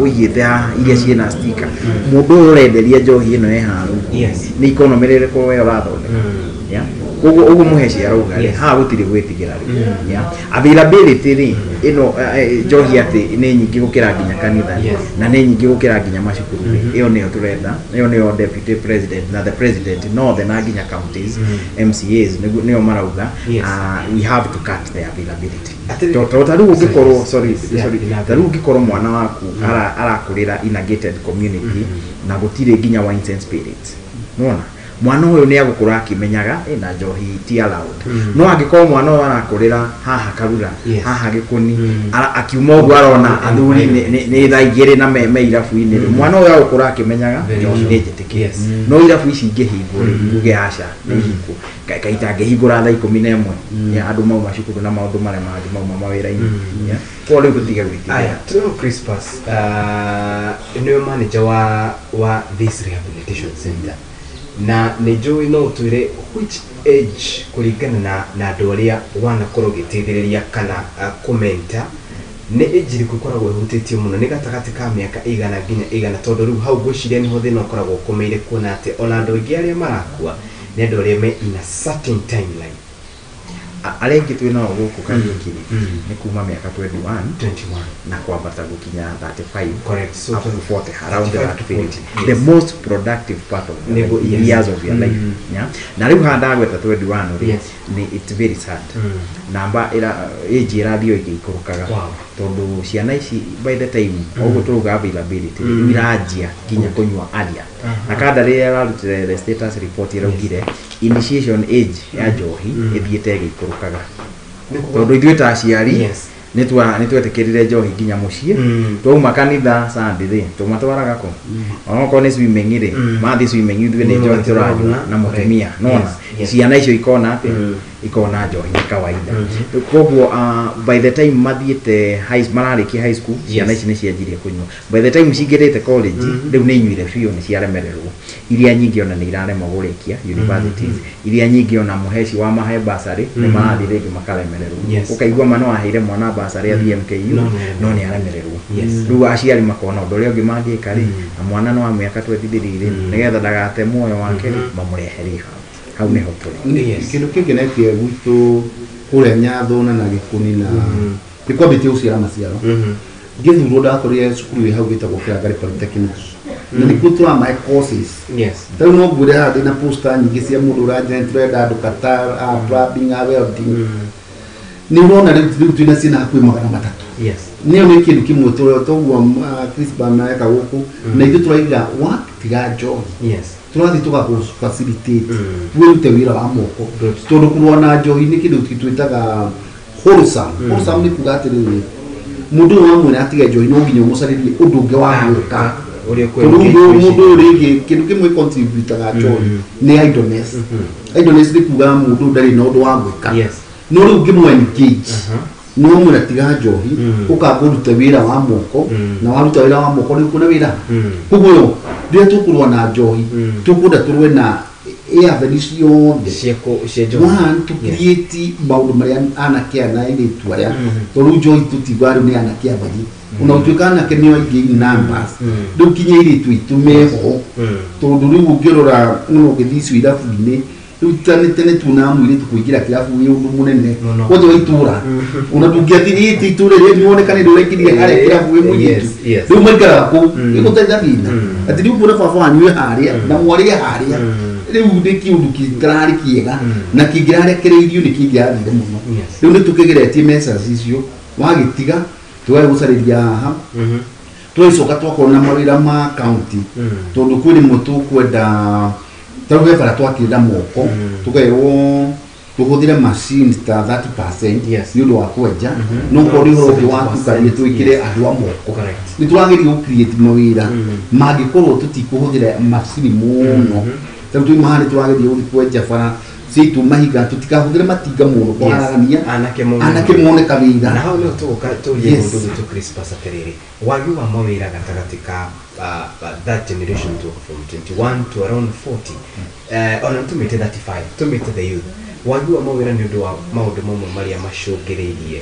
ũigĩte haha iria ciĩna sticker. Mũndũ ũyũ ũrenderia njohi ĩno ĩ haha rungu, nĩ economy rĩrĩkũ we ũrathondeka? Yeah. Koguo ũguo mũheci arauga rĩ, haha gũtirĩ gwĩtigĩra rĩ. Yeah. Availability rĩ, ĩno njohi atĩ nĩ nyingĩ gũkĩra nginya kanitha, na nĩ nyingĩ gũkĩra nginya macukuru rĩ, ĩyo nĩyo tũrenda, ĩyo nĩyo deputy president na the president nothe na nginya counties MCAs nĩo marauga, we have to cut the availability. To ta rĩu ũngĩkorwo, sorry, sorry, ta rĩu ũngĩkorwo mwana waku arakũrĩra in a gated community na gũtirĩ nginya wines and spirits, nĩwona mwana ũyũ nĩ agũkũra akĩmenyaga ĩna njohi ti allowed. No angĩkorwo mwana ũyũ arakũrĩra haha Karura, haha Gĩkũni, akiuma ũguo arona athuri nĩ thaa 2 na me irabu-inĩ rĩ, mwana ũyũ agũkũra akĩmenyaga njohi nĩ njĩtĩkĩre. No irabu ici ingĩhingwo rĩ, uge aca nĩ ihingwo, kaitangĩhingũra thaa 11 ya andũ mauma cukuru na maũndũ marĩa mangĩ mauma mawĩra-inĩ. Yeah. Koguo rĩu tũtige gwĩtigĩra. Aya, tuo Crispus, nĩwe manager wa this rehabilitation center, na nĩ njũĩ no ũtwĩre which age, kũringana na andũ arĩa wanakorwo ũgĩteithĩrĩria kana kũmenta, nĩ age ĩrĩkũ ĩkoragwo ĩhutĩtio mũno? Nĩ gatagatĩ ka mĩaka igana nginya igana? Tondũ rĩu hau ngwĩciria nĩho thĩna ũkoragwo ũkomeire, kuona atĩ ona andũ aingĩ arĩa marakua nĩ andũ arĩa me in a certain timeline. Arĩa aingĩ twĩ nao gũkũ Kariũki rĩ, nĩ kuma mĩaka 21 21 na kwambata gũkinya 35, Correct. So up to 40, around 35 that to period, 40, the most productive part of your life, years of your life. Yeah? Na rĩu haha ndagweta 21 rĩ, nĩ it's very sad, namba ĩra age ĩrathiĩ o ĩgĩikũrũkaga, tondũ ciana ici by the time ũguo tũrauga availability rĩ, iranjia nginya kũnyua aria. Na kanda rĩrĩa ĩrarutire the status report ĩraugire initiation age ya njohi ĩthiĩte ĩgĩikũrũkaga, tondũ ithuĩ ta aciari Nĩ twetĩkĩrire njohi nginya mũciĩ. Twauma kanitha Sunday rĩ, tũmatwaraga kũ? Onokorwo nĩ swimming rĩ, mathiĩ swimming, ithuĩ nĩ njohi tũranyua na mũtumia nona. Ciana icio ikona atĩ ikona njohi nĩ kawaida. Koguo by the time mathiĩte high, mararĩkia high school, ciana ici nĩ cianjirie kũnyua. By the time cingĩrĩte college, rĩu nĩ inyuire biũ, nĩ ciaremererwo. Iria nyingĩ ona nĩ iraremwo kũrĩkia universities. Iria nyingĩ ona mũheci wa mahe bursary nĩ marathiĩ rĩngĩ makaremererwo. Ũkaigua ma no aheire mwana bursary athiĩ MKU, No, no nĩ aremererwo. Rĩu aciari makona ũndũ ũrĩa ũngĩ mangĩka rĩ, na mwana no wa mĩaka 23 rĩ, nĩgetha ndagate muoyo wake rĩ, mamũrehe rehab. Hau nĩho tũrĩ. Kĩndũ kĩngenetie gwitũ kũrĩa Nyathũna na Gĩkũni na nĩ kwambĩtie gũciara maciaro. Ngĩthurwo ndakorire cukuru ĩ hau ĩtagwo Kĩrangari Polytechnic, na nĩkuo tũramahe courses. Tarĩu no ngwĩre haha ndĩna poster nyingĩ cia mũndũ ũranjĩra tũrenda andũ Qatar, a plumbing, a welding. Nĩ ũrona rĩu twĩna ciana hakuhĩ 300. Nĩyo nĩ kĩndũ kĩmwe toguo Crispa mareka gũkũ, na ithuĩ tũraiga watiga njohi, tũrathiĩ tũgakũ facilitate wĩrute wĩra wa moko. Tondũ kũrũa na njohi nĩ kĩndũ twĩtaga wholesome. Wholesome nĩ kuga atĩrĩrĩ, mũndũ ũyũ wamwĩra atige njohi, no nginya ũmũcarĩrie ũndũ ũngĩ wa gwĩka. Ũrĩa Tondũ mũndũ ũyũ rĩngĩ kĩndũ kĩmwe contributaga njohi nĩ idleness. Idleness nĩ kuga mũndũ ndarĩ na ũndũ wa gwĩka. No rĩu ũngĩmũ engage, no mwĩra tiga njohi, ũkamba ũrute wĩra wa moko, na waruta wĩra wa moko nĩ ũkuona wĩra. Koguo rĩrĩa tũkũrũa na njohi, tũkwenda tũrũe na avenue ciothe. Cia njohi. One, to create maũndũ marĩa anake aya na airĩtu arĩa, tondũ rĩu njohi tũtiuga rĩu nĩ anake atheri, ona gũtuĩka anake nĩo aingĩ in numbers, rĩu kinya airĩtu aitũ meho. Tondũ rĩu ũngĩrora no ũngĩthiĩ icio irabu-inĩ rĩu, tene tene tuonaga mũirĩtu kũingĩra kĩrabu wĩ ũndũ mũnene. Mũno. Wothe wa itũra ona ndũngĩathiĩ itũra rĩrĩa nĩwonekane ndũraingĩrire harĩa kĩrabu wĩ mũirĩtu. Rĩu maikaraga kũu ĩgũteithia thĩna atĩ rĩu kuona baba wanyu wĩ harĩa na mwarĩ e harĩa, rĩu nĩ kĩũndũ kĩtararĩ kĩega na kĩngĩrarekereirio nĩ kĩngĩrathire mũno. Rĩu nĩ tũkĩgeretie messages icio, wagĩtiga tũgagĩgũcarĩria haha. Tũgagĩcoka twakorwo na mawĩra ma county, tondũ kwĩ rĩmwe tũkwenda, ta rĩu he bara twakire na moko, tũkerwo tũhũthĩre machine ta 30% nĩ ũndũ wa kwenja, no korwo nĩ ũhoro ũngĩ wa tukanie twĩkĩre andũ a moko. Nĩ tũrageria gũ create mawĩra mangĩkorwo tũtikũhũthĩra macini mũno. Ta rĩu tũima haha nĩ tũrageria gũthiĩ kwenja bara ciaitũ mahiga, tũtikahũthĩre matinga mũno kũharagania. Anake mone anake mone kawĩra. Na hau nĩho tũgũka tũrie mũndũ witũ Crispus atĩrĩrĩ, wagi wa mawĩra gatagatĩ ka that generation to from 21 to around 40, ona tũmĩte 35, tũmĩte the youth, wagi wa mawĩra nĩ ũndũ wa maũndũ mamwe marĩa macũngĩrĩirie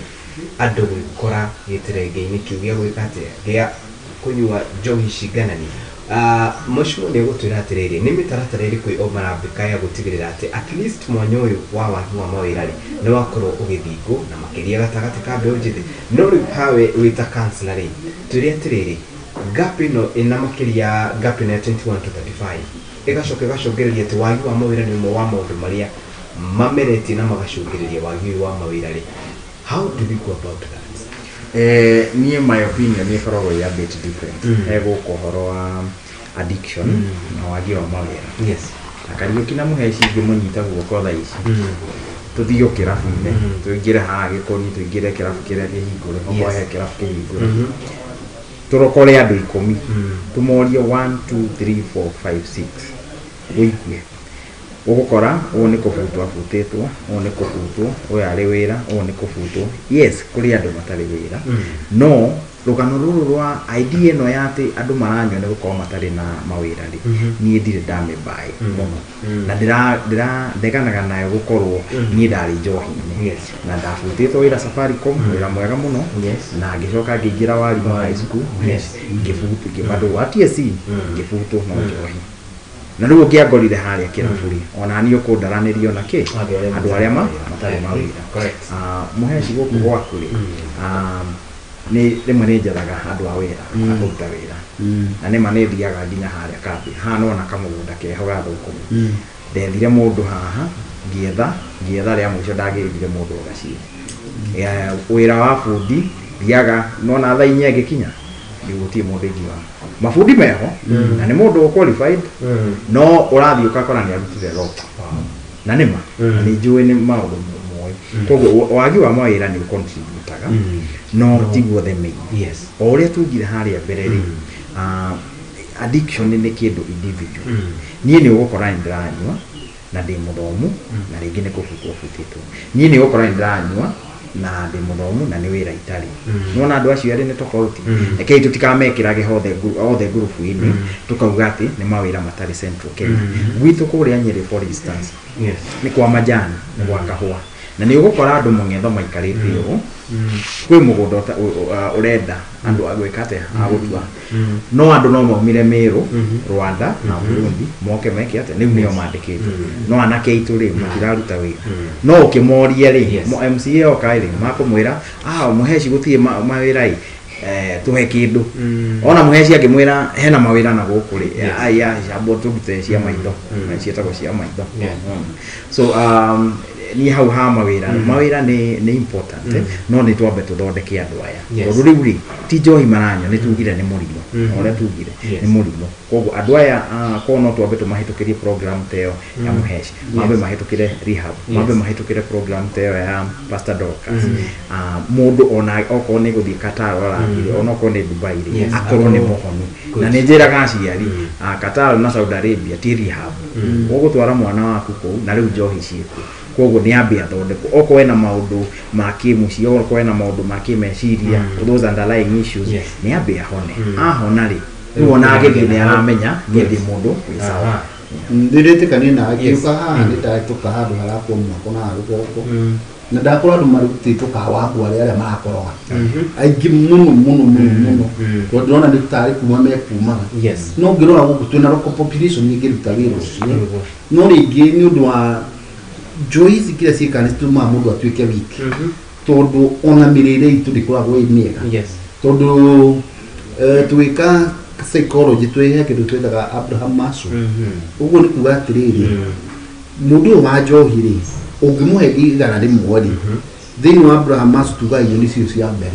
andũ gwĩkora gĩterenge-inĩ kĩu gĩa gwĩka atĩa, gĩa kũnyua njohi cinganani. Mheshimiwa nĩ egũtwĩra atĩrĩrĩ, nĩ mĩtaratara ĩrĩkũ o marambĩka ya gũtigĩrĩra atĩ at least mwanya ũyũ wa wagi wa mawĩra rĩ, nĩ wakorwo ũgĩthingwo na makĩria gatagatĩ ka mbeũ njĩthĩ. No rĩu hawe wĩ ta councillor rĩ, twĩre atĩrĩrĩ, gap ĩno ĩna makĩria, gap ĩno ya 21 to 35 ĩgacoka ĩgacũngĩrĩria atĩ wagi wa mawĩra nĩ ũmwe wa maũndũ marĩa mameretie na magacũngĩrĩria wagi ũyũ wa mawĩra rĩ, how do we go about that? Niĩ my opinion nĩ ĩkoragwo ĩ a bit different. He gũkũ ũhoro wa addiction na wagi wa mawĩra. Na Kariũki na Mũheci ingĩmũnyita guoko thaa ici, tũthiĩ o kĩrabu-inĩ, tũingĩre haha Gĩkũni, tũingĩre kĩrabu kĩrĩa kĩhingũre, okorwo he kĩrabu kĩhingũre, tũrokore andũ 10, tũmorie 1 2 3 4 5 6, wĩigue ũgũkora ũyũ nĩ kũbutwo abutĩtwo, ũyũ nĩ kũbutwo, ũyũ arĩ wĩra, ũyũ nĩ kũbutwo. Yes, kũrĩ andũ matarĩ wĩra, no rũgano rũrũ rwa idea ĩno ya atĩ andũ maranyua nĩ gũkorwo matarĩ na mawĩra rĩ, niĩ ndirĩ ndamĩmbaĩ mũno na ndĩra ndeganaga nayo gũkorwo niĩ ndarĩ njohi-inĩ na ndabutĩtwo wĩra Safaricom, wĩra mwega mũno, na ngĩcoka ngĩingĩra warimũ high school. Ngĩbutwo bado wa TSC, ngĩbutwo no njohi, na rĩu ũngĩangorire harĩa kĩrabu rĩ, ona niĩ ũkũndaranĩrio na kĩ Andũ arĩa andũ arĩa matarĩ mawĩra. Mũheci, gũkũ gwaku rĩ, nĩ rĩmwe nĩ njethaga andũ a wĩra, a kũruta wĩra, na nĩma nĩ thiaga nginya harĩa kambĩ haha nona kamũgũnda keho ga thũkũma. Ndethire mũndũ haha, ngĩetha ngĩetha, rĩa mũico ndagĩrire mũndũ o gaciĩ. Wĩra wa bundi thiaga nona thaa 4 ngĩkinya gũtirĩ mũndũ ingiuga mabundi meho, na nĩ mũndũ qualified, no ũrathiĩ ũgakora nĩ arutire lock, na nĩma na nĩ njũĩ nĩ maũndũ moĩ. Koguo wagi wa mawĩra nĩ ũcontributaga, no tiguo the main. O ũrĩa tugire harĩa mbere rĩ, addiction nĩ kĩndũ individual. Niĩ nĩ ũgũkora nĩ ndĩranyua na ndĩ mũthomu na rĩngĩ nĩ kũbutwo butĩtwo. Niĩ nĩ ũgũkora nĩ ndĩranyua na ndĩ mũthomu na nĩ wĩra itarĩ. Nĩwona andũ acio erĩ nĩ tofauti. Rekei tũtikamekĩrage othe ngurubu-inĩ tukauga atĩ nĩ mawĩra matarĩ Central Kenya. Gwitũ kũrĩa Nyĩrĩ for instance, nĩ kwa majani, nĩ gwa kahũa, na nĩ ũgũkora andũ mũng'etho maikarĩte ũũ, kwĩ mũgũnda ũrenda andũ a gwĩka atĩa, a gũtua, no andũ no maumire Meru, Rwanda na Burundi moke meke atĩa, rĩu nĩo mandĩkĩtwo. No anake aitũ rĩ matiraruta wĩra, no ũkĩmoria rĩ, MCA oka rĩ makũmwĩra mũheci gũtirĩ mawĩra ĩ, tuhe kĩndũ. Ona mũheci angĩmwĩra hena mawĩra na gũkũ rĩ, aya amba tũrute cia maitho, ciĩtagwo cia maitho. So niĩ hau ha mawĩra, mawĩra nĩ important, no nĩ twambe tũthondeke andũ aya. Tondũ rĩu rĩ ti njohi maranyua, nĩ tugire nĩ mũrimũ, ũrĩa tugire nĩ mũrimũ. Koguo andũ aya korwo no twambe tũmahĩtũkĩrie program ta ĩyo ya mũheci, mambe mahĩtũkĩre rehab, mambe mahĩtũkĩre program ta ĩyo ya Pastor Dorcas. Mũndũ ona okorwo nĩ gũthiĩ Qatar arathire, ona okorwo nĩ Dubai rĩ, akorwo nĩ mũhonu. Na nĩ njĩraga aciari, Qatar na Saudi Arabia ti rehab. Ũgũtwara mwana waku kũu na rĩu njohi ciĩkuo. Koguo nĩ ambe athondekwo, okorwo ena maũndũ ma kĩmũciĩ, okorwo ena maũndũ ma kĩmeciria, those underlying issues, nĩ ambe ahone. Ahona rĩ, rĩu ona agĩthiĩ nĩ aramenya niĩ ndĩ mũndũ wĩ sawa. Ndĩretĩkania nawe, ngĩũka haha nĩ ndahĩtũka handũ harakwo mwako na rũgongo, na ndakora andũ marutĩtwo kahawa arĩa marakoroga aingĩ mũno mũno mũno mũno, tondũ ndĩrona nĩ tarĩ kuma mekumaga. No ngĩrora gũkũ twĩna local population ĩngĩruta wĩra ũcio, no rĩngĩ nĩ ũndũ wa njohi ici kĩrĩa ciĩkaga nĩ citũmaga mũndũ atuĩke weak, tondũ ona mĩrĩre itũ ndĩkoragwo ĩ mĩega. Tondũ twĩka psychology twĩ kĩndũ twĩtaga Abraham Maslow. Ũguo nĩ kuga atĩrĩrĩ, mũndũ ũyũ wa njohi rĩ, ũngĩmũhe 100 rĩ, thĩinĩ wa Abraham Maslow tugaga irio nĩcio cia mbere,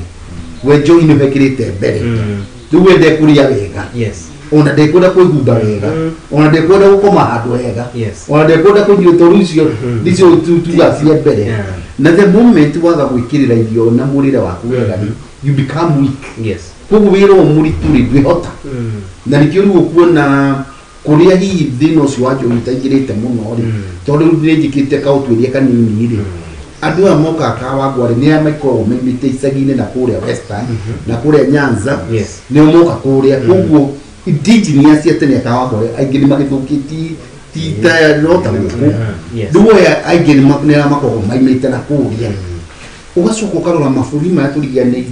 we njohi nĩ wekĩrĩte mbere, rĩu we ndekũrĩa wega, ona ndekwenda kwĩhumba wega, ona ndekwenda gũkoma handũ hega, ona ndekwenda kũnyua, tondũ icio nĩcio tugaga cia mbere. Na the moment waga gwĩkĩrĩra irio na mũrĩre waku wega rĩ, you become weak. Koguo wĩra ũyũ mũritũ rĩ ndwĩhota. Na nĩkĩo rĩu ũkuona kũrĩa hihi thĩna ũcio wa njohi ũtaingĩrĩte mũno rĩ, tondũ rĩu nĩnjĩkĩte kaũtuĩria kanini rĩ, andũ aya mokaga Kawangware nĩ arĩa makoragwo maumĩte icagi-inĩ na kũrĩa Western na kũrĩa Nyanza, nĩo moka kũrĩa. Koguo indigenous cia tene Kawangware aingĩ nĩ magĩthũkĩtie ti ta no ta gũkũ, rĩu aya aingĩ nĩ arĩa makoragwo maumĩte na kũrĩa. Ũgacoka ũkarora mabũrũri marĩa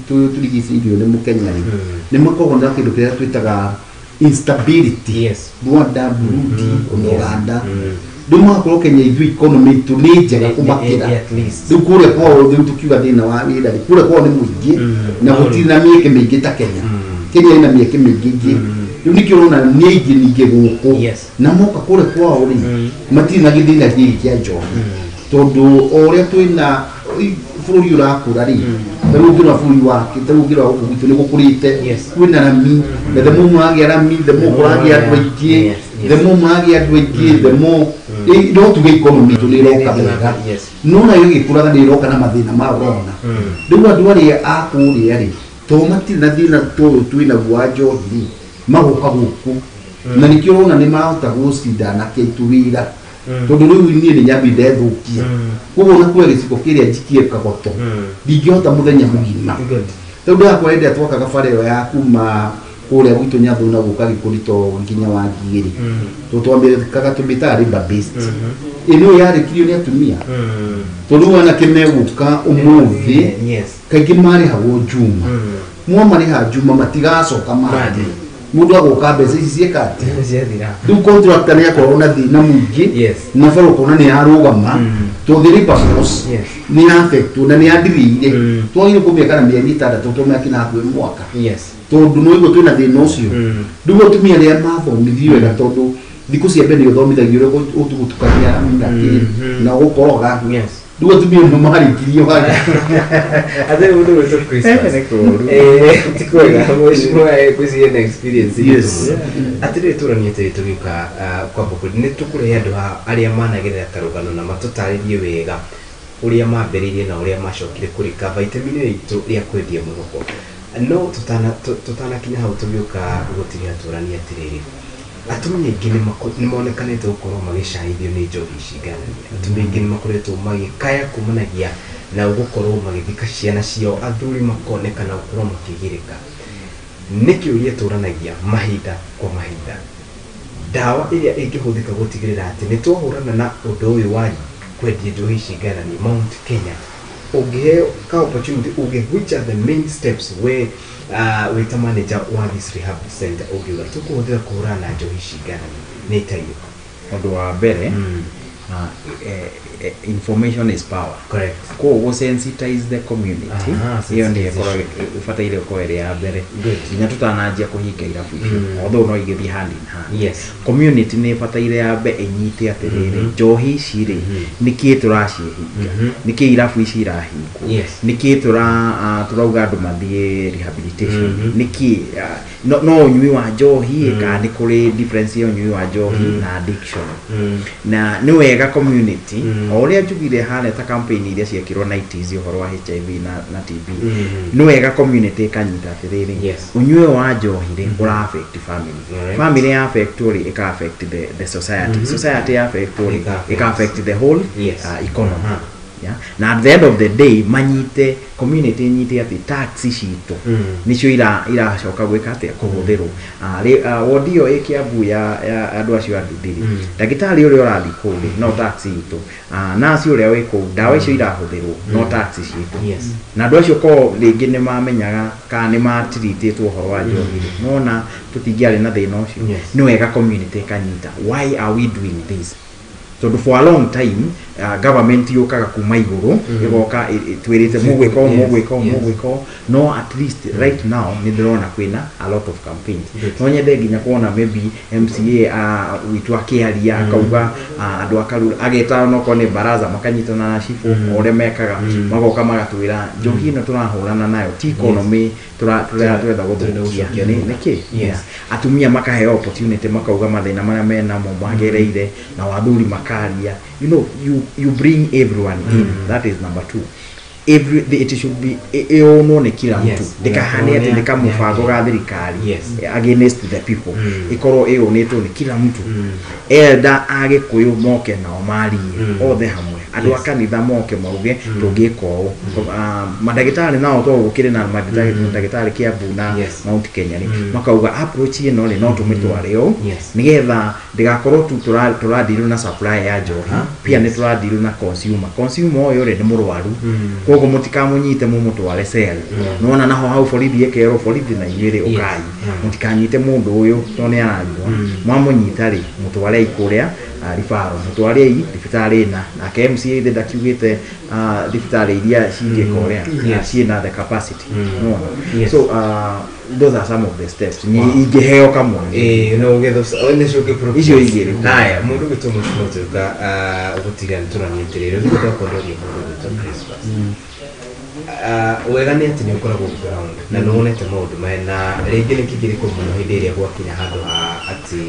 tũrigicĩirio nĩ mũkenya rĩ, nĩ makoragwo na kĩndũ kĩrĩa twĩtaga instability. Rwanda, Burundi, Uganda, rĩu magakorwo Kenya ithuĩ economy itũ nĩ njega kũmakĩra. Rĩu kũrĩa kwao rĩu tũkiuga thĩna wa wĩra rĩ, kũrĩa kwao nĩ mũingĩ na gũtirĩ na mĩeke mĩingĩ ta Kenya. Kenya ĩna mĩeke mĩingĩ ingĩ, rĩu nĩkĩo ũrona nĩ aingĩ ningĩ gũkũ, na moka kũrĩa kwao rĩ matirĩ na gĩthĩna gĩkĩ kĩa njohi, tondũ o ũrĩa twĩna bũrũri ũrakũra rĩ, ta rĩu ũngĩrora bũrũri wa ta rĩu ũngĩrora gũkũ gwitũ nĩ gũkũrĩte, kwĩna rami, na the more mũragĩa rami, the more kũragĩa andũ aingĩ, the more mũragĩa andũ aingĩ, the more no tuge economy itũ nĩ ĩroka wega, no nayo ĩgĩkũraga nĩ ĩroka na mathĩna ma ũrona. Rĩu andũ arĩa a kũrĩa rĩ, to matirĩ na thĩna ta ũyũ twĩnaguo wa njohi rĩ, magoka gũkũ, na nĩkĩo ũrona nĩ marahota gũcinda anake aitũ wĩra, tondũ rĩu niĩ nĩ nyambi ndethũkia. Koguo ona kuoya gĩciko kĩrĩa njikie kagoto ndingĩhota mũthenya mũgima, tondũ ndakora hĩndĩ ĩrĩa twakaga bara ĩyo ya kuma kũrĩa gwitũ Nyathuna gũka Gĩkũri nginya Wangigĩ rĩ, tondũ twamĩkaga tũmĩtaga labour based, ĩno yarĩkirio nĩ atumia, tondũ rĩu anake megũka ũmũthĩ kaingĩ marĩhagwo Juma, mwamarĩha Juma matigacoka mangĩ, mũndũ agoka mbeca ici ciĩka atĩa? Rĩu contractor nĩ akorwo na thĩna mũingĩ, na bara ũkona nĩ yarũgama, tondũ the labour force nĩ affectwo na nĩ yandirĩire. Twagĩrĩirwo kũmĩaka na mĩeri 6 tũmĩake na hakuhĩ mwaka, tondũ nĩ ũguo twĩna thĩna ũcio. Rĩu atumia arĩa mathomithirio wega, tondũ thikũ cia mbere nĩ ũthomithagio ũrĩa ũgũtukania rami na kĩ na ũgũkoroga, rĩu atumia nĩo marĩkirio harĩa. Atĩ mũndũ gwĩtwo Christmas. Nĩ kũũru. Ti kwega, mheshimiwa ngwĩciria na experience. Atĩrĩrĩ, tũranie atĩrĩ, tũgĩũka kwamba nĩ tũkũrehe andũ arĩa managerera karũgano na matũtarĩrie wega Ũrĩa mambĩrĩirie na ũrĩa macokire kũrĩkava itemi-inĩ ritũ rĩa kwendia mwĩhoko. No tutanakinya hau tũgĩũka gũtiria tũrania atĩrĩrĩ, atumia aingĩ nĩ monekanĩte gũkorwo magĩcaithio nĩ njohi ici ngananie. Atumia aingĩ nĩ makoretwo magĩkaya kumanagia na gũkorwo magĩthika ciana ciao, athuri makonekana gũkorwo makĩgirĩka. Nĩ kĩũria tũranagia mahinda kwa mahinda, ndawa ĩrĩa ĩngĩhũthĩka gũtigĩrĩra atĩ nĩ twahũrana na ũndũ ũyũ wa kwendia njohi ici ngananie Mount Kenya, ũngĩheo ka opportunity uge which are the main steps we wĩta manager wa this rehab center ũngiuga tũkũhũthĩra kũhũrana na njohi ici ngananie nĩ ta irĩkũ? Ũndũ wa mbere, information is power. Correct. Koguo sensitize the community. Ĩyo nĩ ĩkoragwo ĩbataire gũkorwo ĩrĩ ya mbere nginya tũtananjia kũhinga irabu icio, although no igĩthiĩ hand in hand. Community nĩ ĩbataire yambe ĩnyite atĩrĩrĩ, njohi ici rĩ, nĩkĩĩ tũracihinga, nĩkĩĩ irabu ici irahingwo, nĩkĩĩ tũrauga andũ mathiĩ rehabilitation, nĩkĩĩ no ũnyui wa njohi kana nĩ kũrĩ difference ya ũnyui wa njohi na addiction. Na nĩ wega community, o ũrĩa njugire harĩa ta campaign iria ciekirwo 90s ũhoro wa HIV na TB, nĩ wega community ĩkanyita atĩrĩrĩ, ũnyui wa njohi rĩ ũra affect family, family ya affect rĩ ĩka affect the society, society ya affect rĩ ĩka affect the whole economy. Yeah? Na at the end of the day manyite community nyite atĩ tax citũ nicio iracoka gwĩka atĩa kũhũthĩrwo. Wodi ĩyo ĩ Kiambu ya andũ acio a nduthi, ndagĩtarĩ ũrĩa ũrathiĩ kũu rĩ no tax itũ, nurse ũrĩa wĩ kũu ndawa icio irahũthĩrwo no tax citũ. Na andũ acio korwo rĩngĩ nĩ mamenyaga kana nĩ matiritĩtwo ũhoro wa njohi rĩ, nona tũtingĩarĩ na thĩna ũcio. Nĩ wega community ĩkanyita why are we doing this, tondũ for a long time government yũkaga kuma igũrũ ĩgoka twĩrĩte mũgwĩka ũũ mũgwĩka ũũ mũgwĩka ũũ, no at least right now nĩ ndĩrona kwĩna a lot of campaigns. No nyende nginya kuona maybe MCA witũ akĩaria akauga andũ akaru ageta onokorwo nĩ baraza makanyitana na cibũ o ũrĩa mekaga, magoka magatwĩra njohi ĩno tũrahũrana nayo ti economy tũrenda gũthũkia nĩkĩ. Atumia makaheo opportunity makauga mathĩna marĩa menamo magereire, na athuri makaria, you know, you bring everyone in. That is number two. It should be ĩonwo nĩ kila mtu, ndĩkahane atĩ nĩ kamũbango ga thirikari against the people, ĩkorwo ĩonĩtwo nĩ kila mtu. Elder agĩkũyũ moke nao marie othe hamwe, andũ a kanitha moke mauge tũngĩka ũũ, mandagĩtarĩ nao to gũkĩrĩ na mandagĩtarĩ Kiambu na Mount Kenya rĩ, makauga approach ĩno rĩ no tũmĩtware ũũ nĩgetha ndĩgakorwo tu tũradeal na supply ya njohi, pia nĩ tũradeal na consumer. Consumer ũyũ rĩ nĩ mũrwaru, koguo mũtikamũnyite mũmũtware cell. Nĩwona naho hau borithi ĩkerwo borithi na inyuĩ rĩ ũkai, mũtikanyite mũndũ ũyũ tondũ nĩ aranyua, mwamũnyita rĩ mũtwarei kũrĩa referral, mũtwarei thibitarĩ ĩna. Nake MCA ithe ndakiugĩte thibitarĩ iria cingĩka ũrĩa ciĩna the capacity. So those are some of the steps ingĩheo kamwe. No ũgetha nĩcio ũngĩ icio igĩrĩ. Haya, mũndũ gwĩtwo mũcimo tuĩka gũtiga nĩtũrania atĩrĩrĩ, ũthikũ kwenderia mũndũ gwĩtwo Christmas. Wega nĩ atĩ nĩ ũkoragwo ground na nĩ wonete maũndũ maya, na rĩngĩ nĩ kĩgirĩko mũno hĩndĩ ĩrĩa gwakinya handũ ha atĩ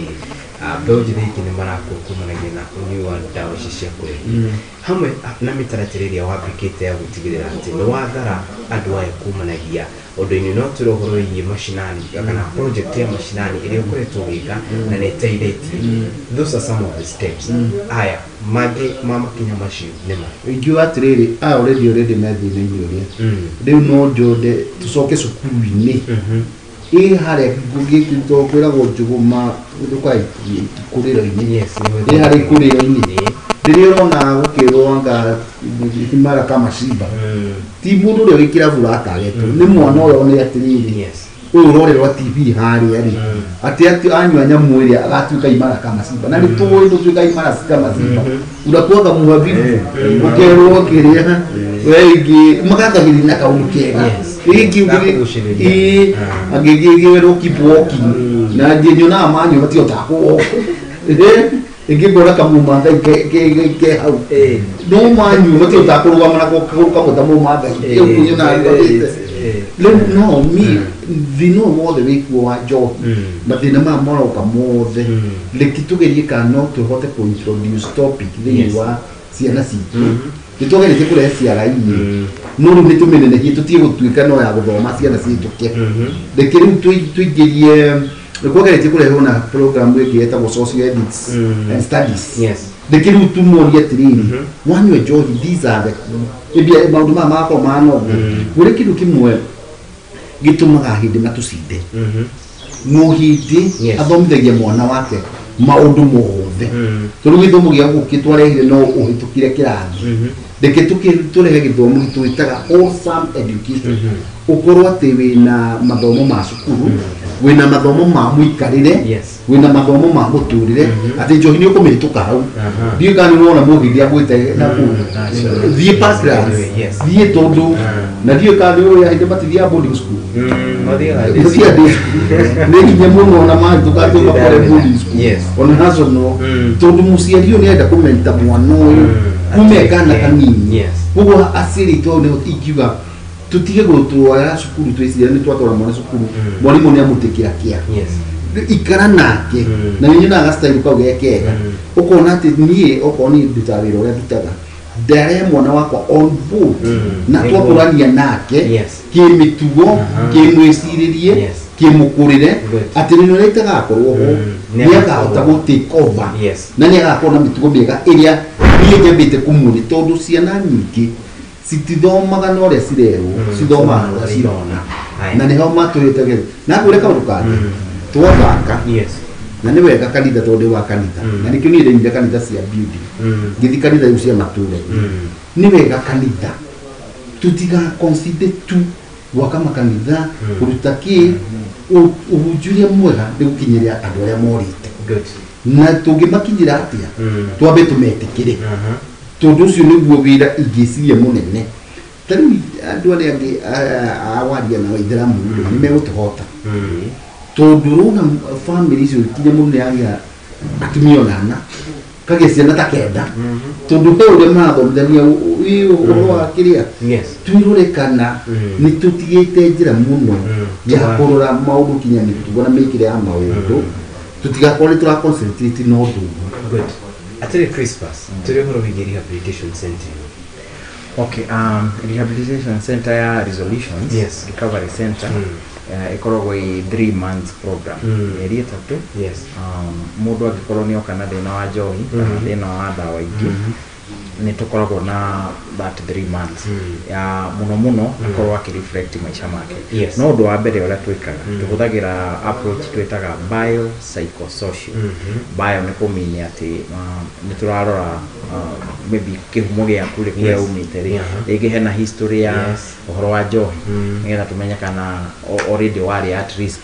mbeũ njĩthĩ aingĩ nĩ marakua kumanagia na ũnyui wa ndawa ici cia kũrebia, hamwe na mĩtaratara ĩrĩa wambĩkĩte ya gũtigĩrĩra atĩ nĩ wathara andũ aya kumanagia ũndũ-inĩ. No twĩre ũhoro wĩgiĩ mashinani kana project ya mashinani ĩrĩa ũkoretwo ũgĩka na nĩ ĩteithĩtie. Those are some of the steps. Aya mangĩ ma makinya macio nĩ ma ingiuga atĩrĩrĩ, aya already me thĩna-inĩ ũrĩa rĩu no njũnde tũcoke cukuru-inĩ ĩ harĩa kwĩragwo njũgũma ikũrĩro-inĩ, ĩ harĩa ikũrĩro-inĩ rĩrĩa ũrona gũkĩrwo anga himara kama shimba, ti mũndũ ũrĩa wĩ kĩrabu ũratagetwo, nĩ mwana ũrĩa one atĩrĩrĩ ũyũ ũrorerwo TV harĩa rĩ atĩ anyua nyamũ ĩrĩa agatuĩka imara kama simba, na nĩ tũĩ ndũtuĩka imara kama simba, unakuaga muhabibu ũkerwo kĩrĩa we ingĩ makakagĩria na kaũndũ kega ĩngĩ angĩgĩrwo keep walking na nyonaga manyua matihotaga kũ ĩngĩ ngona kamũmathai ke hau no manyua matihotaga kũrũgama na kagũrũ kamwe ta mũmathai ũguo nyonaga rĩu no mi thĩna ũyũ wothe wĩkuo wa njohi mathĩna maya maroka mothe, reke tũgerie kana no tũhote kũ introduce topic thĩinĩ wa ciana citũ Nĩ twageretie kũrehe CRE no rĩu nĩ tũmĩnenegie tũtige gũtuĩka no ya gũthoma ciana cihĩtũke. Reke rĩu tũingĩrie nĩ kwageretie kũrehwo na program ĩngĩ ĩtagwo social ethics and studies. Reke rĩu tũmorie atĩrĩrĩ, wanyua njohi, these are the maũndũ maya magakorwo mahana ũguo. Gũrĩ kĩndũ kĩmwe gĩtũmaga hĩndĩ matũcinde. Mũhĩndĩ athomithagia mwana wake maũndũ mothe. Tondũ gĩthomo gĩa gũkĩ twarehire no ũhĩtũkire kĩrathi. Reke tũrehe gĩthomo twĩtaga wholesome education. Ũkorwo atĩ wĩna mathomo ma cukuru, wĩna mathomo ma mũikarĩre, wĩna mathomo ma mũtũrĩre, atĩ njohi nĩ ũkũmĩhĩtũka hau. Ndiũĩ kana nĩ ũrona mũhĩndĩ agwĩte na kũu. Thiĩ Parklands, thiĩ tondũ na ndiũĩ kana nĩ ũĩ ahĩndĩ matithiaga boarding school. Mathiaga day school. Nĩ hinya mũno ona mahĩtũka atĩ ũmakore boarding school. Ona national. Tondũ mũciari ũyũ nĩarenda kũmenta mwana ũyũ kuma e kana kanini. Koguo aciari aitũ hau nĩho ingiuga tutige gũtwara cukuru twĩciria nĩ twatwara mwana cukuru mwarimũ nĩ amũtĩkĩra kĩa. Ikara nake na nĩ nyonaga style kau ge kega. Ũkona atĩ niĩ okorwo niĩ ndutaga wĩra ũrĩa ndutaga ndarehe mwana wakwa on board na twakũrania nake kĩmĩtugo, kĩmwĩcirĩrie, kĩmũkũrĩre atĩ rĩrĩa ũrĩa itagakorwo ho nĩ akahota gũ take over na nĩ agakorwo na mĩtugo mĩega ĩrĩa niĩ nyambĩte kũmuonia tondũ ciana nyingĩ citithomaga na ũrĩa cirerwo, cithomaga na ũrĩa cirona. Na nĩho matũhĩtagia. Na ngwĩre kaũndũ kangĩ, twathaka na nĩ wega kanitha tondũ ndĩ wa kanitha na nĩkĩo niĩ ndaimire kanitha cia building ngĩthiĩ kanitha rĩu cia matũũra. Nĩ wega kanitha tũtiga consider tu gwaka makanitha kũruta kĩ ũhunjia ũrĩa mwega nĩ gũkinyĩria andũ arĩa morĩte. Na tũngĩmakinyĩra atĩa? Twambe tũmetĩkĩre. Tondũ ũcio nĩguo wĩra ingĩciria mũnene. Ta rĩu andũ arĩa angĩ a waria na Aithĩramu nĩ megũtũhota. Tondũ ũrona family icio kinya mũndũ nĩagĩa atumia onana kagĩa ciana ta kenda. Tondũ he ũrĩa marathomithania ũhoro wa kĩrĩa twĩrore kana nĩ tũtigĩte njĩra mũno ya kũrora maũndũ kinya mĩtugo na mĩkĩre ya maũndũ tũtigakorwo nĩ tũra concentrate na ũndũ ũmwe. Atĩrĩ Crispus, tũrĩ ũhoro wĩgiĩ rehabilitation center. Okay, rehabilitation center ya Resolutions Recovery Center ĩkoragwo ĩ 3 months program, mĩeri 3. Mũndũ angĩkorwo nĩ oka na thĩna wa njohi kana thĩna wa ndawa ingĩ, nĩ tũkoragwo na that 3 months ya mũno mũno akorwo akĩreflect maica make. No ũndũ wa mbere ũrĩa twĩkaga, tũhũthagĩra approach twĩtaga biopsychosocial. Bio nĩ kũmean atĩ nĩ tũrarora maybe kĩhumo gĩaku rĩ kũrĩa umĩte rĩ, rĩngĩ hena history ya ũhoro wa njohi nĩgetha tũmenye kana already warĩ at risk.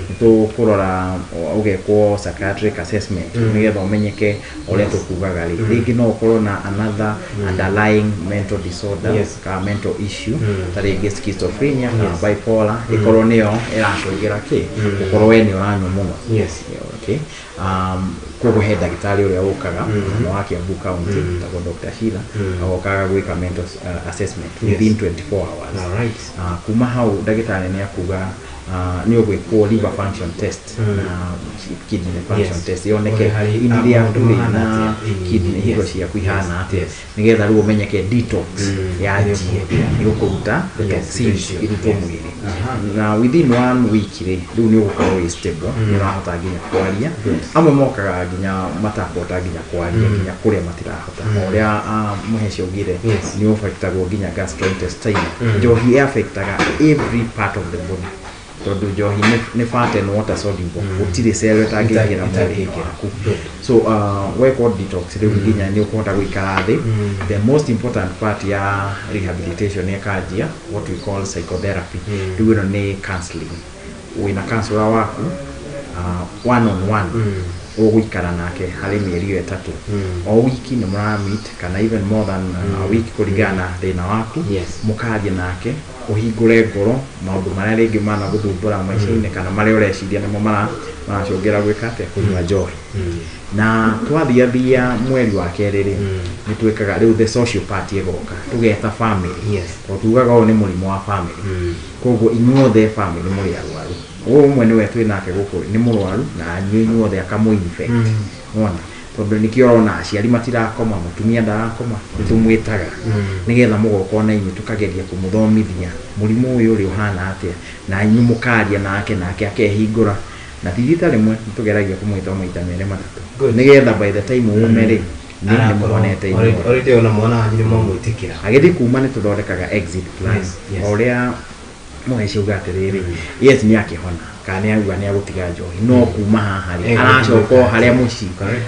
Nĩ tũkũrora ũgekwo psychiatric assessment nĩgetha ũmenyeke ũrĩa tũkugaga rĩ, rĩngĩ no ũkorwo na another underlying mental disorder kana mental issue ta rĩngĩ schizophrenia kana bipolar ĩkorwo nĩyo ĩracũngĩra kĩ ũkorwo we nĩ ũranyua mũno. Okay. Koguo he ndagĩtarĩ ũrĩa ũkaga mũno wa Kiambu County tagwo Dr. Sheila agokaga gwĩka mental assessment within 24 hours. Kuma hau ndagĩtarĩ nĩ akuga nĩ ũgwĩkwo liver function test na kidney function test yoneke ini rĩaku rĩ na kidney higo ciaku ihana atĩa nĩgetha rĩu ũmenyeke detox ya njie ĩgũkũruta the toxins irutwo mwĩrĩ. Na within 1 week rĩ rĩu nĩ ũgũkorwo wĩ stable, nĩ ũrahota nginya kwaria. Amwe mokaga nginya matakũhota nginya kwaria, nginya kũrĩa matirahota. Ũrĩa Mũheci augire nĩ ũaffectagwo nginya gastrointestinal. Njohi ĩaffectaga every part of the body. Tondũ njohi nĩ fat and water soluble, gũtirĩ cell ĩtangĩingĩra mwĩrĩ-inĩ waku. So wekwo detox rĩu nginya nĩ ũkũhota gũikara thĩ. The most important part ya rehabilitation nĩ ĩkanjia what we call psychotherapy. Rĩu ĩno nĩ counseling. Wĩna counselor waku one on one ũgũikara nake harĩ mĩeri ĩyo 3. O wiki nĩ mũra meet kana even more than a week kũringana na thĩna waku. Mũkaria nake ũhingũre ngoro maũndũ marĩa rĩngĩ managũthumbũra maica-inĩ kana marĩa ũreciria nĩmo maracũngĩra gwĩka atĩa kũnyua njohi. Na twathiathia mweri wa kerĩ rĩ nĩ twĩkaga rĩu the social part ĩgoka tũgeta family. Tondũ tugaga ũyũ nĩ mũrimũ wa family. Koguo inyuothe family mũrĩ arwaru. Ũyũ ũmwe nĩwe twĩ nake gũkũ nĩ mũrwaru na inyuĩ inyuothe akamũ infect. Wona? Tondũ nĩkĩo ũrona aciari matirakoma, mũtumia ndarakoma, nĩtũmwĩtaga nĩgetha mũgoka na inyuĩ tũkageria kũmũthomithia mũrimũ ũyũ ũrĩ ũhana atĩa, na inyuĩ mũkaria nake, nake akehingũra. Na ti rita rĩmwe, nĩtũgeragia kũmwĩta o maita merĩ matatũ, nĩgetha by the time ume rĩ, nĩmuonete inyuothe. Already ona mwana wanyu nĩmwamwĩtĩkĩra. Agĩthiĩ kuma nĩtũthondekaga exit plan. Yes. O ũrĩa Mũheci auga atĩrĩrĩ, yes nĩ akĩhona kana nĩ auga nĩ agũtiga njohi, no kuma haha rĩ, aracoka o harĩa mũciĩ,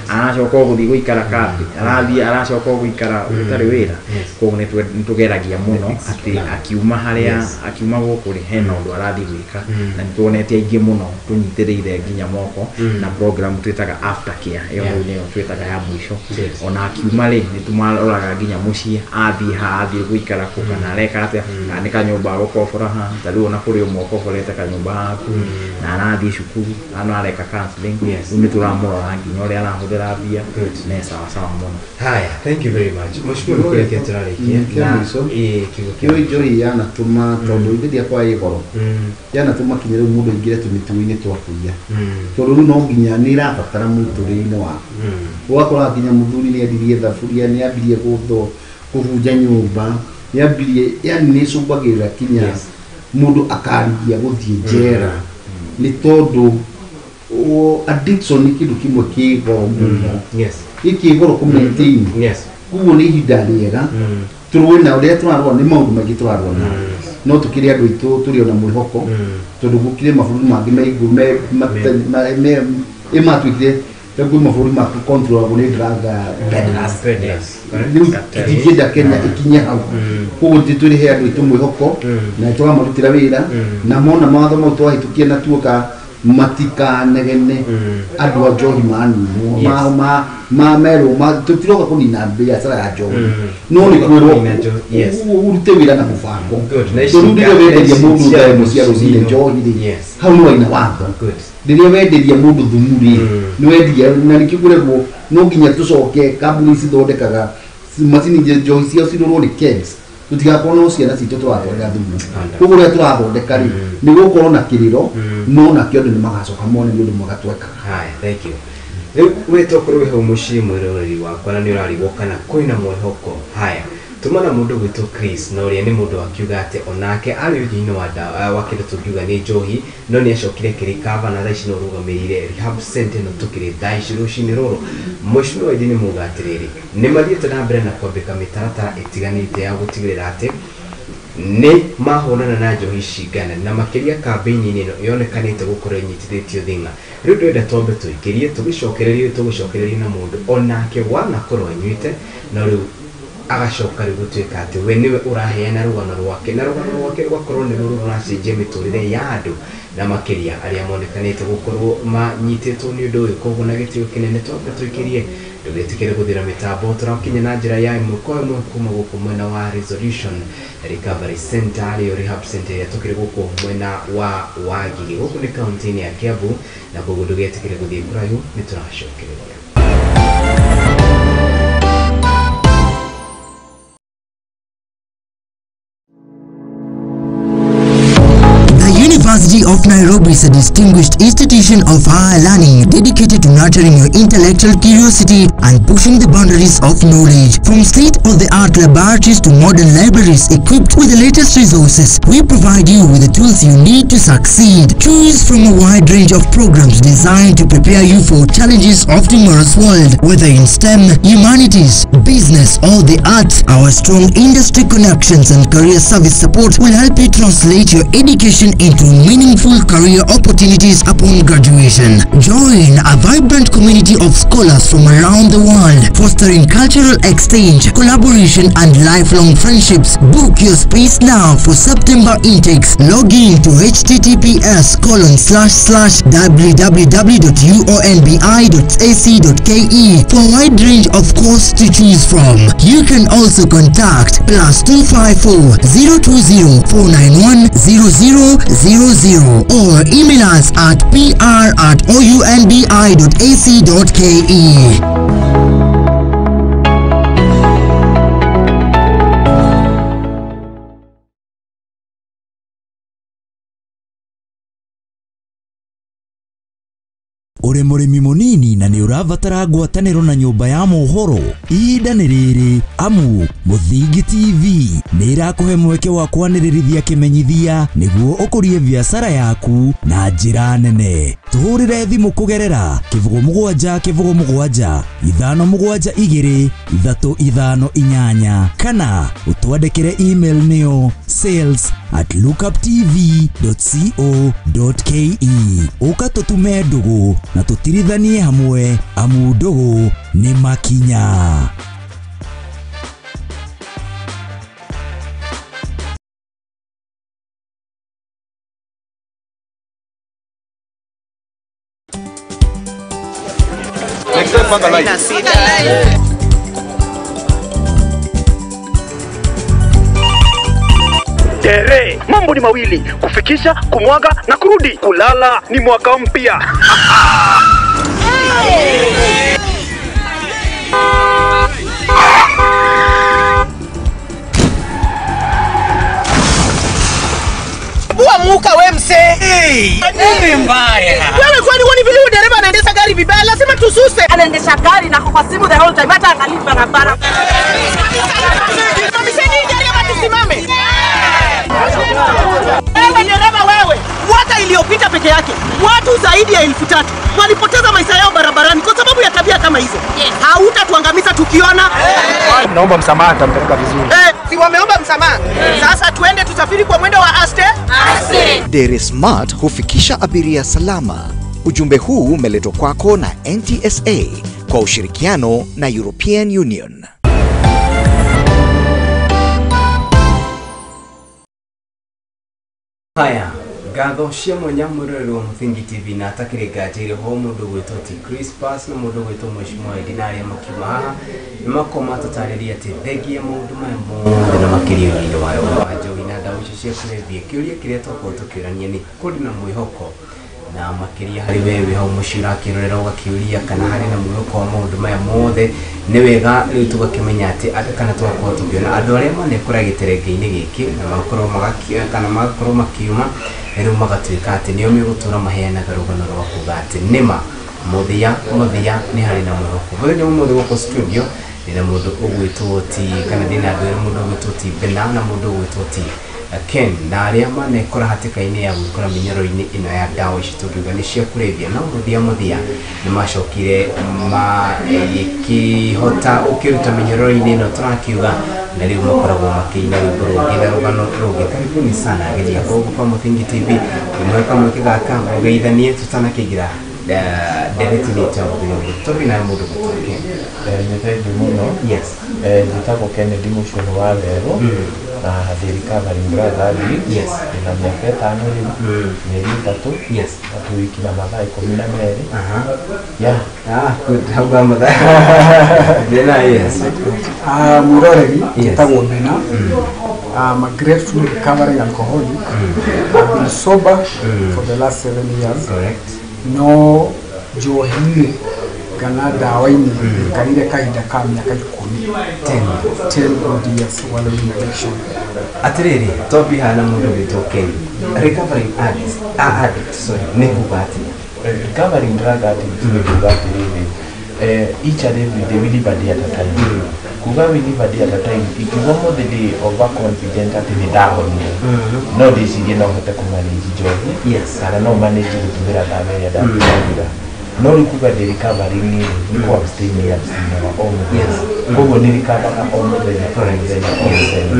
aracoka o gũthiĩ gũikara kambĩ, arathiĩ aracoka o gũikara gũtarĩ wĩra. Koguo nĩtũgeragia mũno atĩ akiuma harĩa, akiuma gũkũ rĩ, hena ũndũ arathiĩ gwĩka, na nĩtuonete aingĩ mũno tũnyitĩrĩire nginya moko na program twĩtaga after care, ĩyo rĩu nĩyo twĩtaga ya mũico. Ona akiuma rĩ, nĩtũmaroraga nginya mũciĩ, athiĩ ha, athiĩ gũikara kũ, kana areka atĩa, kana nĩ kanyũmba agũkobora haha. Ta rĩu ona kũrĩ ũmwe ũkoborete kanyũmba haha na arathiĩ cukuru, na areka counseling. Rĩu nĩtũramũrora nginya ũrĩa arahũthĩra mbia, na sawa sawa mũno. Haya, thank you very much. Mheshimiwa, nĩkũrĩkia tũrarĩkia. Kĩa mũico. Kiugo kĩa Kĩo njohi yanatũma tondũ ithe kwa ĩ goro, yanatũma kinya rĩu mũndũ aingĩre tũmĩtugo-inĩ twa kũiya, tondũ rĩu no nginya nĩ ĩrabatara mũtũrĩre-inĩ waku. Ũgakora nginya mũthuri nĩ endirie thaburia, nĩ ambirie kũbunja nyũmba, nĩ ambirie, yani nĩ ĩcũngagĩrĩra kinya mũndũ akarigia gũthiĩ njera, nĩ tondũ addiction nĩ kĩndũ kĩmwe kĩ goro mũno. Gĩkĩ goro kũ maintain. Koguo nĩ ihinda rĩega tũrũe na ũrĩa tũrarũa, nĩ maũndũ maingĩ tũrarũa nao, no tũkĩrĩ andũ aitũ tũrĩ ona mwĩhoko, tondũ gũkĩrĩ mabũrũri mangĩ me matuĩkire kwĩ mabũrũri ma controlagwo nĩ drug peddlers. Rĩu tũtingĩenda Kenya ĩkinye hau. Koguo tũrĩhe andũ aitũ mwĩhoko na tũramarutĩra wĩra, na mona mawatho mau twahĩtũkia na tuoka matikanegene andũ a njohi maninwo ma merwo tũtiroka kũnina biacara ya njohi, no nĩ kwĩrwo ũrute wĩra na mũbango. Tondũ rĩrĩa wenderia mũndũ thaa ĩmwe cia rũcinĩ njohi rĩ, hau nĩ waina watho. Rĩrĩa wenderia mũndũ thumu rĩ, nĩ wendia, na nĩkĩo kũregwo no nginya tũcoke kambuni cithondekaga macini njohi ciao cirorwo nĩ KEBS, tũtigakorwo no ciana citũ tũratwarĩra thumu. Koguo ũrĩa tũrathondeka rĩ, nĩ gũkorwo na kĩrĩro, no nakĩo andũ nĩ magacoka mone nĩ ũndũ mwega twekaga. Haya, thank you. Rĩu we tokorwo wĩ hau mũciĩ mwĩroreri wakwa na nĩ ũrarigwo kana kwĩna mwĩhoko. Haya, tũmana mũndũ gwĩtwo Chris, na ũrĩa nĩ mũndũ akiuga atĩ onake arĩ ũnyui-inĩ wa ndawa wa kĩndũ tũngiuga nĩ njohi, no nĩ acokire akĩrĩkava na thaa ici no ũrũgamĩrĩire rehab center ĩno tũkĩrĩ thaa ici rũcinĩ rũrũ. Mheshimiwa Waithĩ nĩ muga atĩrĩrĩ, nĩ mathiĩte na mbere na kwambĩka mĩtaratara ĩtiganĩte ya gũtigĩrĩra atĩ nĩ mahũrana na njohi cingana, na makĩria kambĩini-inĩ ĩno yonekanĩte gũkorwo ĩnyitithĩtio thing'a. Rĩu ndĩrenda twambe tũikĩrie, tũgĩcokererie tũgũcokereria na mũndũ onake wanakorwo anyuĩte, no rĩu agacoka rĩu gũtuĩka atĩ we nĩwe ũraheana rũgano rwake, na rũgano rwake rũgakorwo nĩ rũrũ rũracenjia mĩtũrĩre ya andũ, na makĩria arĩa monekanĩte gũkorwo manyitĩtwo nĩ ũndũ ũyũ. Koguo na gĩtĩo kĩnene twambe tũikĩrie, ndũgetĩkĩre gũthira mĩtambo, tũrakinya na njĩra ya ĩmwe kwa ĩmwe kuma gũkũ mwena wa Resolution Recovery Center, arĩyo rehab center ĩrĩa tũkĩrĩ gũkũ mwena wa Wangigĩ, gũkũ nĩ kaunti-inĩ ya Kiambu, na koguo ndũgetĩkĩre gũthiĩ kũraihu, nĩ tũracokereria. University of Nairobi is a distinguished institution of higher learning dedicated to nurturing your intellectual curiosity and pushing the boundaries of knowledge. From state-of-the-art laboratories to modern libraries equipped with the latest resources, we provide you with the tools you need to succeed. Choose from a wide range of programs designed to prepare you for challenges of tomorrow's world, whether in STEM, humanities, business, or the arts. Our strong industry connections and career service support will help you translate your education into meaningful career opportunities upon graduation. Join a vibrant community of scholars from around the world, fostering cultural exchange, collaboration, and lifelong friendships. Book your space now for September intakes. Log in to https://www.uonbi.ac.ke for a wide range of courses to choose from. You can also contact +254 020 491 0000 or email us at pr@ounbi.ac.ke. Ũrĩ mũrĩmi mũnini na nĩ ũrabatara ngwatanĩro na nyũmba ya mohoro, ihinda nĩ rĩrĩ amu Mũthingi TV nĩ ĩrakũhe mweke wa kwanĩrĩrithia kĩmenyithia nĩguo ũkũrie biacara yaku na njĩra nene. Tũhũrĩre thimũ kũgerera 07 07 5 7 2 3 5 8 kana ũtwandĩkĩre email nĩyo sales@lookuptv.co.ke. Ũka tũtume ndũgũ na tũtirithanie hamwe amu ndũgũ nĩ makinya. Tere, mambo ni mawili, kufikisha, kumwaga na kurudi. Kulala ni mwaka mpya. Muka we mse. Hey, nini mbaya? Wewe kwani huoni vile huyu dereva anaendesha gari vibaya? Lazima tususe. Anaendesha gari na kwa simu the whole time, hata angalii barabara. Simamisheni gari ama tusimame. Wewe dereva wewe, mwaka iliyopita peke yake watu zaidi ya 3000 walipoteza maisha yao barabarani kwa sababu ya tabia kama hizo. Hautatuangamiza tukiona. Naomba msamaha, tampeleka vizuri. Si wameomba msamaha. Sasa tuende tusafiri kwa mwendo wa aste. Aste. Dere Smart hufikisha abiria salama. Ujumbe huu umeletwa kwako na NTSA kwa ushirikiano na European Union. Haya, ngatho cia mwanya mwĩroreri wa Mũthingi TV na atakĩrĩ nganjĩire ho mũndũ gwĩtwo ti Crispus na mũndũ gwĩtwo Mheshimiwa Edi na arĩa makiuma haha nĩ makorwo matũtarĩria atĩ thengia maũndũ maya mothe na makĩria ũnyui wa njohi na ndawa icio cia kũrebia. Kĩũria kĩrĩa twakorwo tũkĩũrania nĩ kũrĩ na mwĩhoko na makĩria harĩ we wĩ hau mũciĩ ũrakĩrorera ũgakĩũria kana harĩ na mwĩhoko wa maũndũ maya mothe. Nĩ wega rĩu tũgakĩmenya atĩ andũ kana tũgakorwo tũkĩona andũ arĩa manekora gĩterenge-inĩ gĩkĩ na magakorwo magakĩoya kana magakorwo makiuma rĩu magatuĩka atĩ nĩo megũtũra maheanaga rũgano rwa kuga atĩ nĩma mũthia mũthia nĩ harĩ na mwĩhoko. Mũthenya ũmũthĩ gũkũ studio ndĩna mũndũ ũgwĩtwo ti kana ndĩna andũ erĩ, mũndũ ũgwĩtwo ti Bena na mũndũ ũgwĩtwo ti Ken, na arĩa manekora hatĩka-inĩ ya gwĩkora mĩnyoro-inĩ ĩno ya ndawa ici tũngiuga nĩ cia kũrebia, no mũthia mũthia nĩ macokire magĩkĩhota ũkĩruta mĩnyororo-inĩ ĩno tũrakiuga, na rĩu makoragwo makĩina rwĩmbo rũngĩ na rũgano rũngĩ. Karibuni sana ageni akwa gũkũ kwa Mũthingi TV, ĩmwe kamwe gaka mũgeithanie tũtanakĩingĩra ndereti-inĩ itũ ya mũthenya ũyũ. Tũrĩ na mũndũ gwĩtwo Ken. Nĩ thengiũ mũno. Yes. Njĩtagwo Kennedy Mũcũnũ wa Werũ na ndĩ recovering drug addict. Yes. Ndĩna mĩaka 5 rĩu, mĩeri 3. Yes. Na tũwiki na mathaa 12. Aha. Yeah. Ah, good. Hau ga mathaa. Bena, yes. Mwĩroreri, njĩtagwo Bena. I'm a grateful recovering alcoholic. I've been sober for the last 7 years. Correct. No njohi-inĩ kana ndawa-inĩ njikarire kahinda ka mĩaka 10. 10 good years wallowing in addiction. Atĩrĩrĩ, twambie haha na mũndũ wĩtwo Ken. Recovering addict, sorry, nĩ kuga atĩa? Recovering drug addict nĩ kuga atĩrĩrĩ, each and every day we live a day at a time. Kuga we live a day at a time, ikiuga ũmũthĩ ndĩ overconfident atĩ nĩ ndahonire, no ndĩcirie no hote kũmanage njohi kana no manage gũtũmĩra ndawa ĩrĩa ndatũmagĩra. No rĩu kuga ndĩ recovering nĩ kũ abstain nĩ abstainaga o mũthenya, koguo nĩ recoveraga o mũthenya o mũthenya o mũthenya.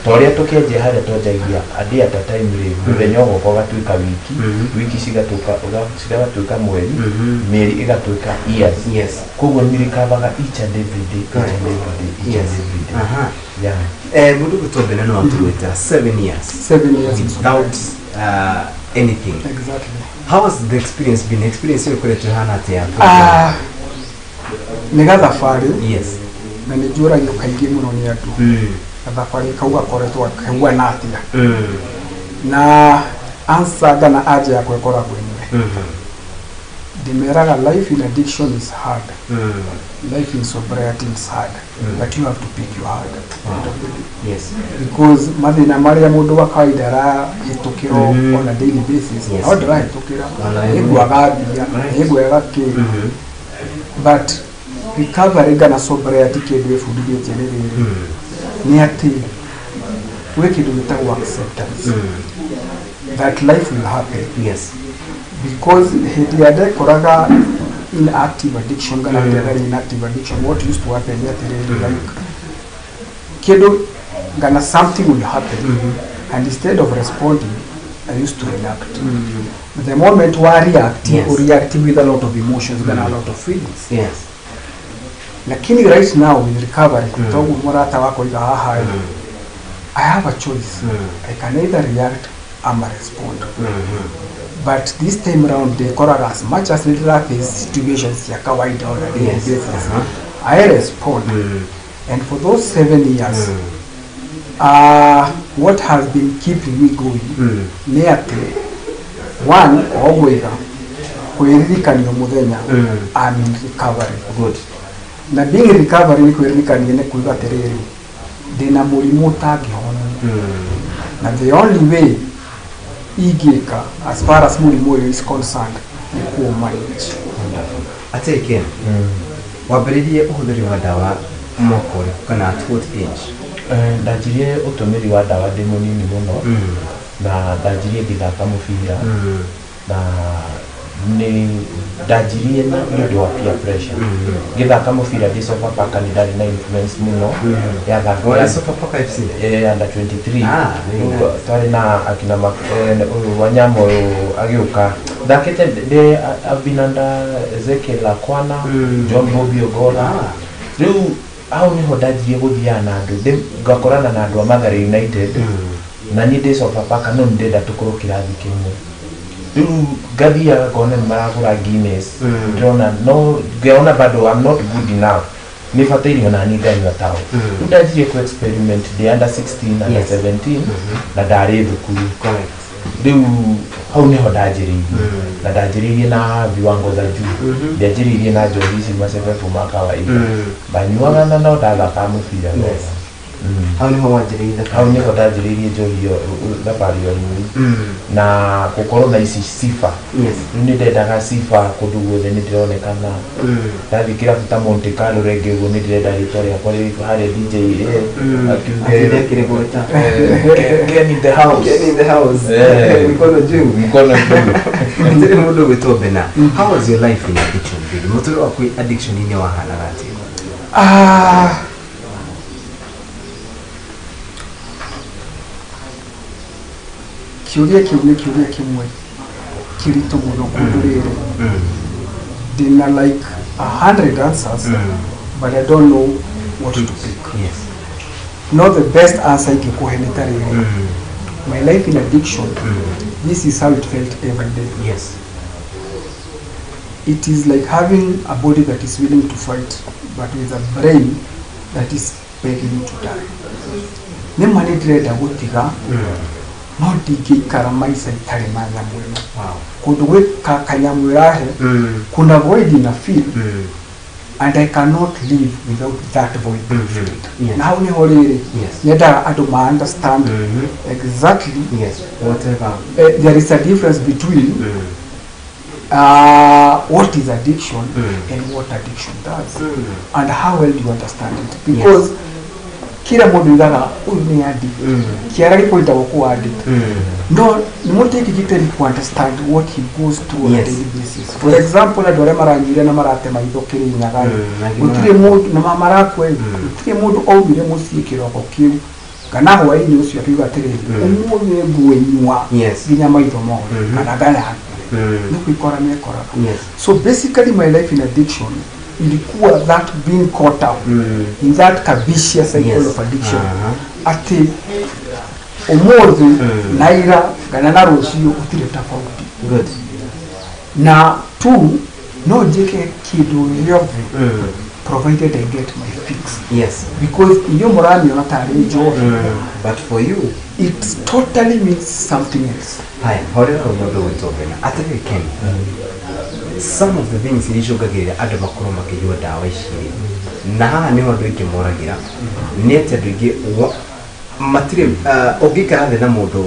Ta ũrĩa tũkĩanjia harĩa twanjagia a day at a time rĩ, mũthenya ũgoka ũgatuĩka wiki, wiki cigatuĩka mweri, mĩeri ĩgatuĩka years. Yes. Koguo nĩ recoveraga each and every day, each and every day, each and every day. Aha. Yeah. Mũndũ gwĩtwo Bena no atũgwĩta 7 years. 7 years without anything. Exactly. How has the experience been? Experience ĩyo ĩkoretwo ĩhana atĩa? Nĩ gathabarĩ. Yes. Na nĩ njũragio kaingĩ mũno nĩ andũ. Gathabarĩ kau gakoretwo kahuana atĩa? Na answer kana anja yakwa ĩkoragwo ĩmwe. Ndĩmeraga life in addiction is hard. Life in sobriety is hard. But you have to pick your hard at the end of the day. Yes. Because mathĩna marĩa mũndũ wa kawaida arahĩtũkĩra on a daily basis, Yes. no ndĩrahĩtũkĩra, Ona nĩngwaga mbia, nĩngwaga kĩ. But recovery kana sobriety kĩndũ ĩbundithĩtie nĩ rĩrĩ, nĩ atĩ gwĩ kĩndũ gĩtagwo acceptance that life will happen. Yes. Because hĩndĩ ĩrĩa ndekoraga in active addiction kana hĩndĩ ĩrĩa ndarĩ in active addiction, what used to happen nĩ atĩrĩrĩ, like kĩndũ kana something will happen, and instead of responding I used to react. The moment wa react, Yes. you react with a lot of emotions kana a lot of feelings. Yes. Lakini right now with recovery, toguo mũrata wakwa iga haha, I have a choice. I can either react ama respond. But this time round ndekoraga as much as nĩndĩraface situations cia kawaida on a daily Yes. basis, I respond. And for those 7 years, what has been keeping me going nĩ atĩ one, o gwĩga kwĩririkanio mũthenya, I'm in recovery. Good. Na being in recovery nĩ kwĩririkania nĩ kuuga atĩrĩrĩ, ndĩna mũrimũ ũtangĩhonwo, na the only way ingĩka as far as mũrimũ ũyũ is concerned nĩ kũũmanage. Atĩrĩ Ken, wambĩrĩirie ũhũthĩri wa ndawa mwaka ũrĩkũ kana at what age? Ndanjirie ũtũmĩri wa ndawa ndĩ mũnini mũno, na ndanjirie ngĩthaka mũbira, na nĩ ndanjirie na nĩ ũndũ wa peer pressure. Ngĩthaka mũbira ndĩ Sofapaka nĩ ndarĩ na influence mũno ya athaki. Warĩ Sofapaka FC? Eh, under 23. Ah, very Rĩu nice. twarĩ na akina ũyũ Wanyama ũyũ agĩũka thakĩte ndĩ, I've been under Ezekiel Akwana, John Bobby Ogola. Rĩu hau nĩho ndanjirie gũthiaga na andũ, ngakorana na andũ a Mathare United, na niĩ ndĩ Sofapaka no nĩndĩrenda tũkorwo kĩrathi kĩmwe. Rĩu ngathiaga ngona nĩ maragũra Guinness, ndĩrona no ngĩona bado I'm not good enough, nĩ bataire ona niĩ nganyua tao. Rĩu ndanjirie ku experiment ndĩ under 16, under 17, na ndarĩ thukuru. Correct. Rĩu hau nĩho ndanjĩrĩirie, na ndanjĩrĩirie na viwango za juu. Ndianjĩrĩirie na njohi ici macebebu ma kawaida, ndanyuaga na no ndathakaga mũbira wega. Hau nĩho wanjĩrĩirie? Hau nĩho ndanjĩrĩirie njohi ĩyo, thabarĩ ya ũnyui na gũkorwo na ici sifa. Rĩu nĩ ndendaga sifa kũndũ guothe, nĩ ndĩronekana ndathiĩ kĩrabu ta Monte Carlo rĩngĩ ũguo, nĩ ndĩrenda rĩtwa rĩakwa rĩrĩ harĩa DJ akiuge Atinde akĩrĩgweta. Ken in the house. Ken in the house. Mkono juu. Mkono juu. Atĩrĩ mũndũ ũgwĩtwo Bena, how was your life in addiction really? Mũtũrĩre waku addiction-inĩ wahanaga atĩa? Ah, kĩũria kĩu nĩ kĩũria kĩmwe kĩritũ mũno kũndũ rĩrĩ ndĩna like 100 answers, but I don't know what to pick. Yes. No, the best answer ingĩkũhe nĩ ta rĩrĩ, my life in addiction, this is how it felt every day. Yes. It is like having a body that is willing to fight but with a brain that is begging you to die. Nĩ ma nĩ ndĩrenda gũtiga, no ndingĩikara maica itarĩ ma nyamũ ĩno. Kũndũ gwĩ kanyamũ ĩrahe, kuna void ina feel, and I cannot live without that void being filled. Yes. Na hau nĩho rĩrĩ nyendaga andũ ma understand exactly Yes. Whatever. There is a difference between what is addiction and what addiction does, and how well you understand it, because kila mũndũ ugaga ũyũ nĩ addict, kĩara gĩkũrutagwo kũ addict, no nĩ mũtĩkĩkĩte ku understand what he goes through on a daily basis. For example, andũ arĩa maranyuire na marate maitho Kĩrĩnyaga, gũtirĩ mũndũ na marakua, gũtirĩ mũndũ aumire mũciĩ kĩroko kĩu kana hwaĩ-inĩ ũcio akiuga atĩrĩrĩ, ũmũthĩ ngũnyua nginya maitho mothe kana ngaya nĩ kwĩkora mekoraga. So basically my life in addiction ilikuwa that being caught up in that kabisha cycle of addiction, atĩ ũmũthĩ na ira kana na rũciũ gũtirĩ tofauti. Good. Na two, no njĩke kĩndũ gĩothe provided I get my fix. Because inyuĩ mũramiona tarĩ njohi, but for you it totally means something else. Haya, horera mũndũ gwĩtwo Bena. Atĩrĩrĩ Ken, Some of the things iria icũngagĩrĩria andũ makorwo makĩnyua ndawa ici rĩ, na haha nĩho andũ aingĩ moragĩra, nĩ atĩ andũ aingĩ matirĩ ũngĩikara thĩ na mũndũ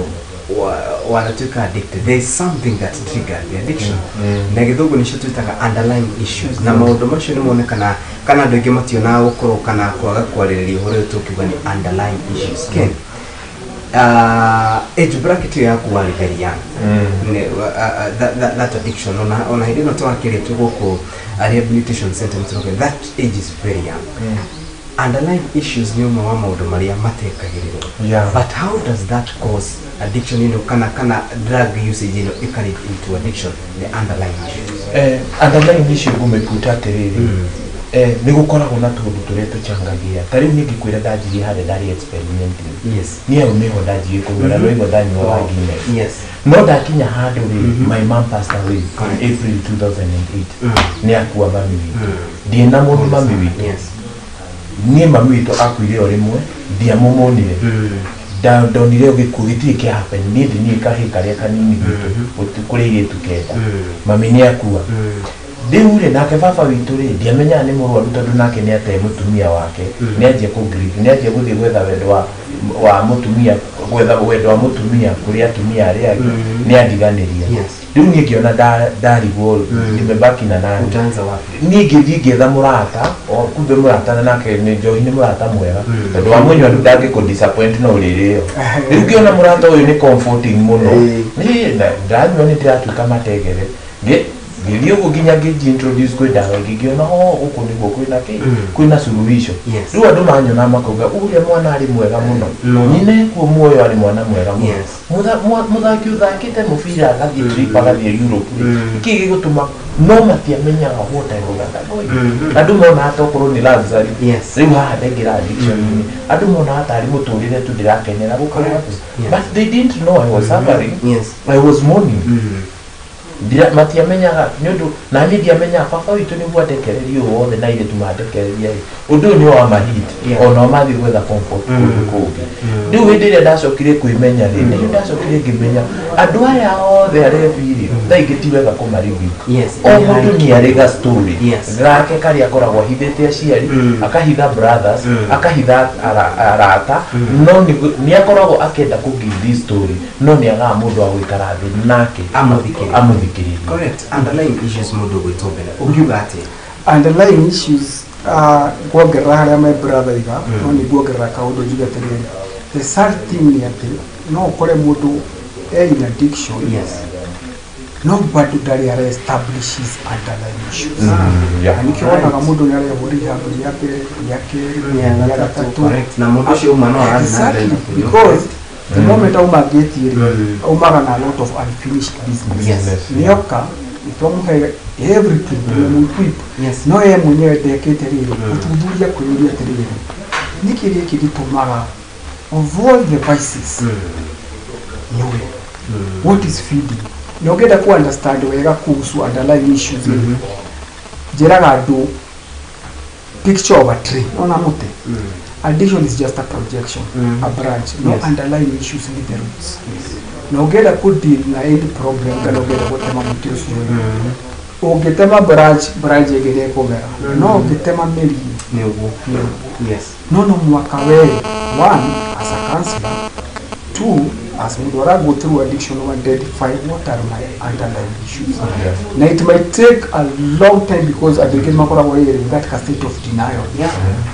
wanatuĩka addicted, there is something that triggered the addiction. Na gĩthũngũ nĩcio twĩtaga underlying issues, na maũndũ macio nĩ monekana kana andũ aingĩ mationaga gũkorwo kana kwaga kwarĩrĩria ũhoro ũyũ tũkiuga nĩ underlying issues. Ken, age bracket ĩyo yaku warĩ very young. That addiction ona hĩndĩ ĩno twakĩrĩtwo gũkũ rehabilitation center nĩtũroka, that age is very young. Underlying issues nĩ ũmwe wa maũndũ marĩa matekagĩrĩrwo. But how does that cause addiction ĩno kana drug usage ĩno ĩka lead into addiction, the underlying issues? Underlying issue ngũmĩbuta atĩrĩrĩ, nĩ gũkoragwo na tũũndũ tũrĩa tũchangagia. Ta rĩu niĩ ngĩkwĩra ndanjirie harĩa ndarĩ experimenting. Niĩ hau nĩho ndanjirie kũnyua na nĩwaigua ndanyuaga Guinness. No ndakinya handũ rĩ, my mom passed away in April 2008. Nĩ akua mami witũ. Ndiĩ na mũndũ mami witũ. Niĩ mami witũ akuire o rĩmwe, ndiamũmonire. Ndonire gĩkuũ gĩtirĩ kĩa happen. Niĩ ndĩ niĩ kahĩĩ karĩa kanini gwitũ, kũrĩ airĩtu kenda. Mami nĩ akua. Rĩu rĩ, nake baba witũ rĩ, ndiamenyaga nĩ mũrwaru tondũ nake nĩ ate mũtumia wake. Nĩ anjia kũ-grieve, nĩ anjia gũthiĩ gwetha wendo wa mũtumia, gwetha wendo wa mũtumia kũrĩ atumia arĩa angĩ, nĩ andiganĩria. Rĩu niĩ ngĩona ndarigwo nimebaki na nani. Utaanza wapi? Niĩ ngĩthiĩ ngĩetha mũrata, o kumbe mũrata nake nĩ njohi nĩ mũrata mwega. Tondũ wa mũnyua rĩu ndangĩkũ disappoint no ũrĩrĩo. Rĩu ngĩona mũrata ũyũ nĩ comforting mũno. Niĩ ndanyua nĩ ndĩratuĩka matengere. Ngĩthiĩ ũguo nginya ngĩnji introduce kwĩ ndawa ĩngĩ, ngĩona gũkũ nĩguo kwĩna kĩ, kwĩna suluhisho. Rĩu andũ manyona makauga ũrĩa mwana arĩ mwega mũno, nyina ekuo muoyo arĩ mwana mwega mũno. Mũthaki ũthakĩte mũbira agathiĩ trip agathiĩ Europe rĩ, kĩĩ gĩgũtũma? No matiamenyaga what I was undergoing. Andũ monaga ta okorwo nĩ luxury. Rĩu haha ndaingĩra addiction-inĩ, andũ monaga tarĩ mũtũrĩre tu ndĩrakenera gũkorwo. But they didn't know I was suffering. I was mourning. Matiamenyaga nĩ ũndũ na niĩ ndiamenyaga baba witũ nĩguo andekererie ũũ wothe na airĩtu mandekereria ĩ, ũndũ ũyũ nĩ wa mahit, onao mathiĩ gwetha comfort kũndũ kũngĩ. Rĩu hĩndĩ ĩrĩa ndacokire kwĩmenya rĩ, nĩrĩo ndacokire ngĩmenya andũ aya othe arebi rĩ, thaa ingĩ ti wega kũma-rebuke. O mũndũ nĩ arĩ ga story gake karĩa akoragwo ahithĩte aciari, akahitha brothers, akahitha arata, no nĩ akoragwo akĩenda kũ give this story, no nĩ agaga mũndũ wa gũikara thĩ nake amũthikĩrĩrie. Correct. Underlying issues mũndũ gwĩtwo mbere ũngiuga atĩa? Underlying issues, kuongerera harĩa my brother iga, no nĩ nguongerera kaũndũ njuge atĩrĩrĩ, the sad thing nĩ atĩ no ũkore mũndũ e in addiction, no bado ndarĩ ara establish his underlying issues. Na nĩkĩo wonaga mũndũ nĩ arehwo rehab rĩa mbere, rĩa kerĩ, rĩa gatatũ. Na mũndũ ũcio uma no arathiĩ na mbere na kũnyua. Because the moment auma gate rĩ, aumaga na a lot of unfinished business. Nĩoka nĩtwamũhe everything, tumemwequip. No ye mwenyewe ndekĩte rĩrĩ, ũthuthuria kwĩyũria atĩrĩrĩ, nĩkĩ gĩkĩ gĩtũmaga of all the vices nyue? What is feeding? Na ũngĩenda ku understand wega kuhusu underlying issues rĩ, njĩraga andũ picture of a tree, ona mũtĩ. Addiction is just a projection, a branch. No underlying issues need the roots. Na ũngĩenda ku deal na any problem kana ũngĩenda gũtema mũtĩ ũcio, ũngĩtema branch ĩngĩ nĩ ĩkũmera. No ũngĩtema mĩri nĩ ũguo. No no mwaka we, one, as a counselor, two, as mũndũ ara go through addiction, identify what are my underlying issues. Na it might take a long time because andũ aingĩ makoragwo in that state of denial,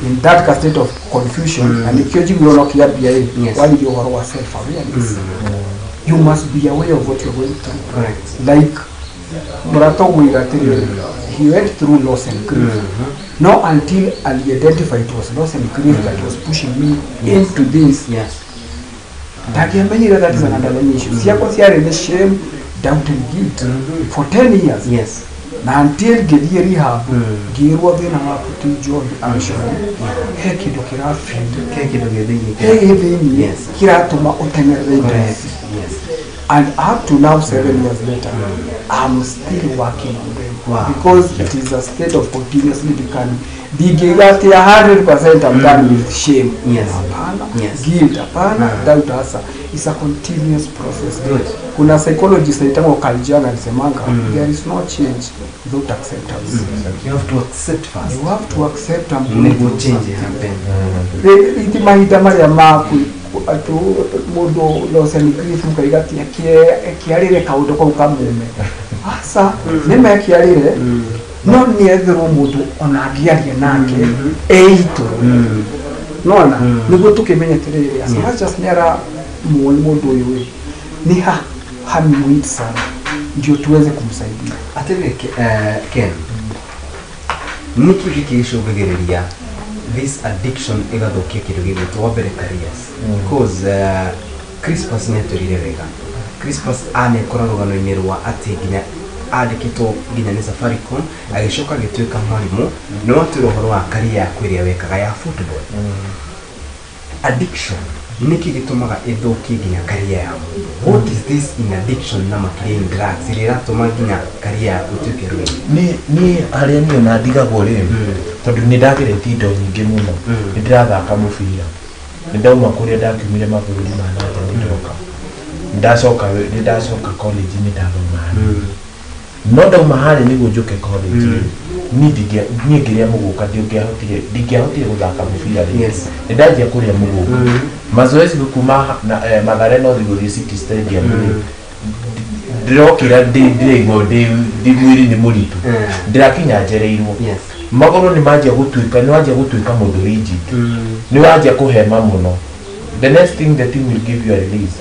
in that state of confusion, na nĩkĩo njiguire ona ũkĩambia ĩ, waririe ũhoro wa self awareness. You must be aware of what you're going through. Like mũrata ũguo atĩrĩrĩ, he went through loss and grief. No until I identified it was loss and grief that was pushing me into this. Ndangĩamenyire that is an underlying issue. Ciakwa ciarĩ nĩ shame, doubt and guilt for 10 years. Na until ngĩthiĩ rehab, ngĩrwo thĩna waku ti njohi actually, he kĩndũ kĩrafeed, he kĩndũ gĩ thĩinĩ, he gĩ thĩinĩ kĩratũma ũteng'erere indo ici. And up to now, 7 years later, I'm still working on them. Wow. Because it is a state of continuously becoming. Ndingĩgati 100% I'm done with shame. Yes. Hapana. Yes. Guilt, hapana. Doubt hasa. It's a continuous process. Good. Kuna psychologist anaitwa Carl Jung alisemanga, there is no change without acceptance. You have to accept first. You have to accept I'm going Nĩguo through change something. happen. Rĩ mahinda marĩa maku atu mũndũ loss and grief mũkaiga ati akĩarĩre kaũndũ kau kamume aca nĩmekĩarĩre no nĩetherwo mũndũ ona angĩaria nake eitũrũ nona nĩguo tũkĩmenye atĩrĩrĩ as much as nĩara muoni mũndũ ũyũ ĩ nĩ ha hamuit sana ndio tuweze kumsaidia. Atĩrĩrĩ Ken, nĩkĩ gĩkĩ gĩcũngagĩrĩria this addiction ĩgathũkia kĩndũ gĩgwĩtwo wa mbere careers? Because Crispus nĩatwĩrire wega. Crispus anekora rũgano-inĩ rwa atĩ nginya andĩkĩtwo nginya nĩ Safaricom agĩcoka agĩtuĩka mwarimũ nĩ watwĩra ũhoro wa career yaku ĩrĩa wekaga ya football. Addiction nĩkĩ gĩtũmaga ĩthũkie nginya career ya mũndũ? What is this in addiction na makĩria in drugs ĩrĩa ĩratũma nginya career yaku ĩtuĩke ruin? Niĩ harĩa niĩ ona ndigagwo rĩ, tondũ nĩ ndageretie indo nyingĩ mũno. Nĩ ndĩrathaka mũbira, nĩ ndauma kũrĩa ndakiumire mabũrũri ma na nja, nĩ ndoka nĩ ndacoka college nĩ ndathoma harĩa. No ndauma harĩa nĩguo njũke college rĩ, niĩ ngĩrĩa mũgũka ndingĩahotire gũthaka mũbira rĩngĩ. Nĩ ndanjia kũrĩa mũgũka mazoezi kuma Mathare North gũthiĩ City Stadium rĩ, ndĩrokĩra ndĩraigua ndĩ mwĩrĩ nĩ mũritũ, ndĩrakinya njereirwo. Magũrũ nĩ manjia gũtuĩka, nĩ wanjia gũtuĩka mũndũ rigid, nĩ wanjia kũhema mũno. The next thing the team will give you a release.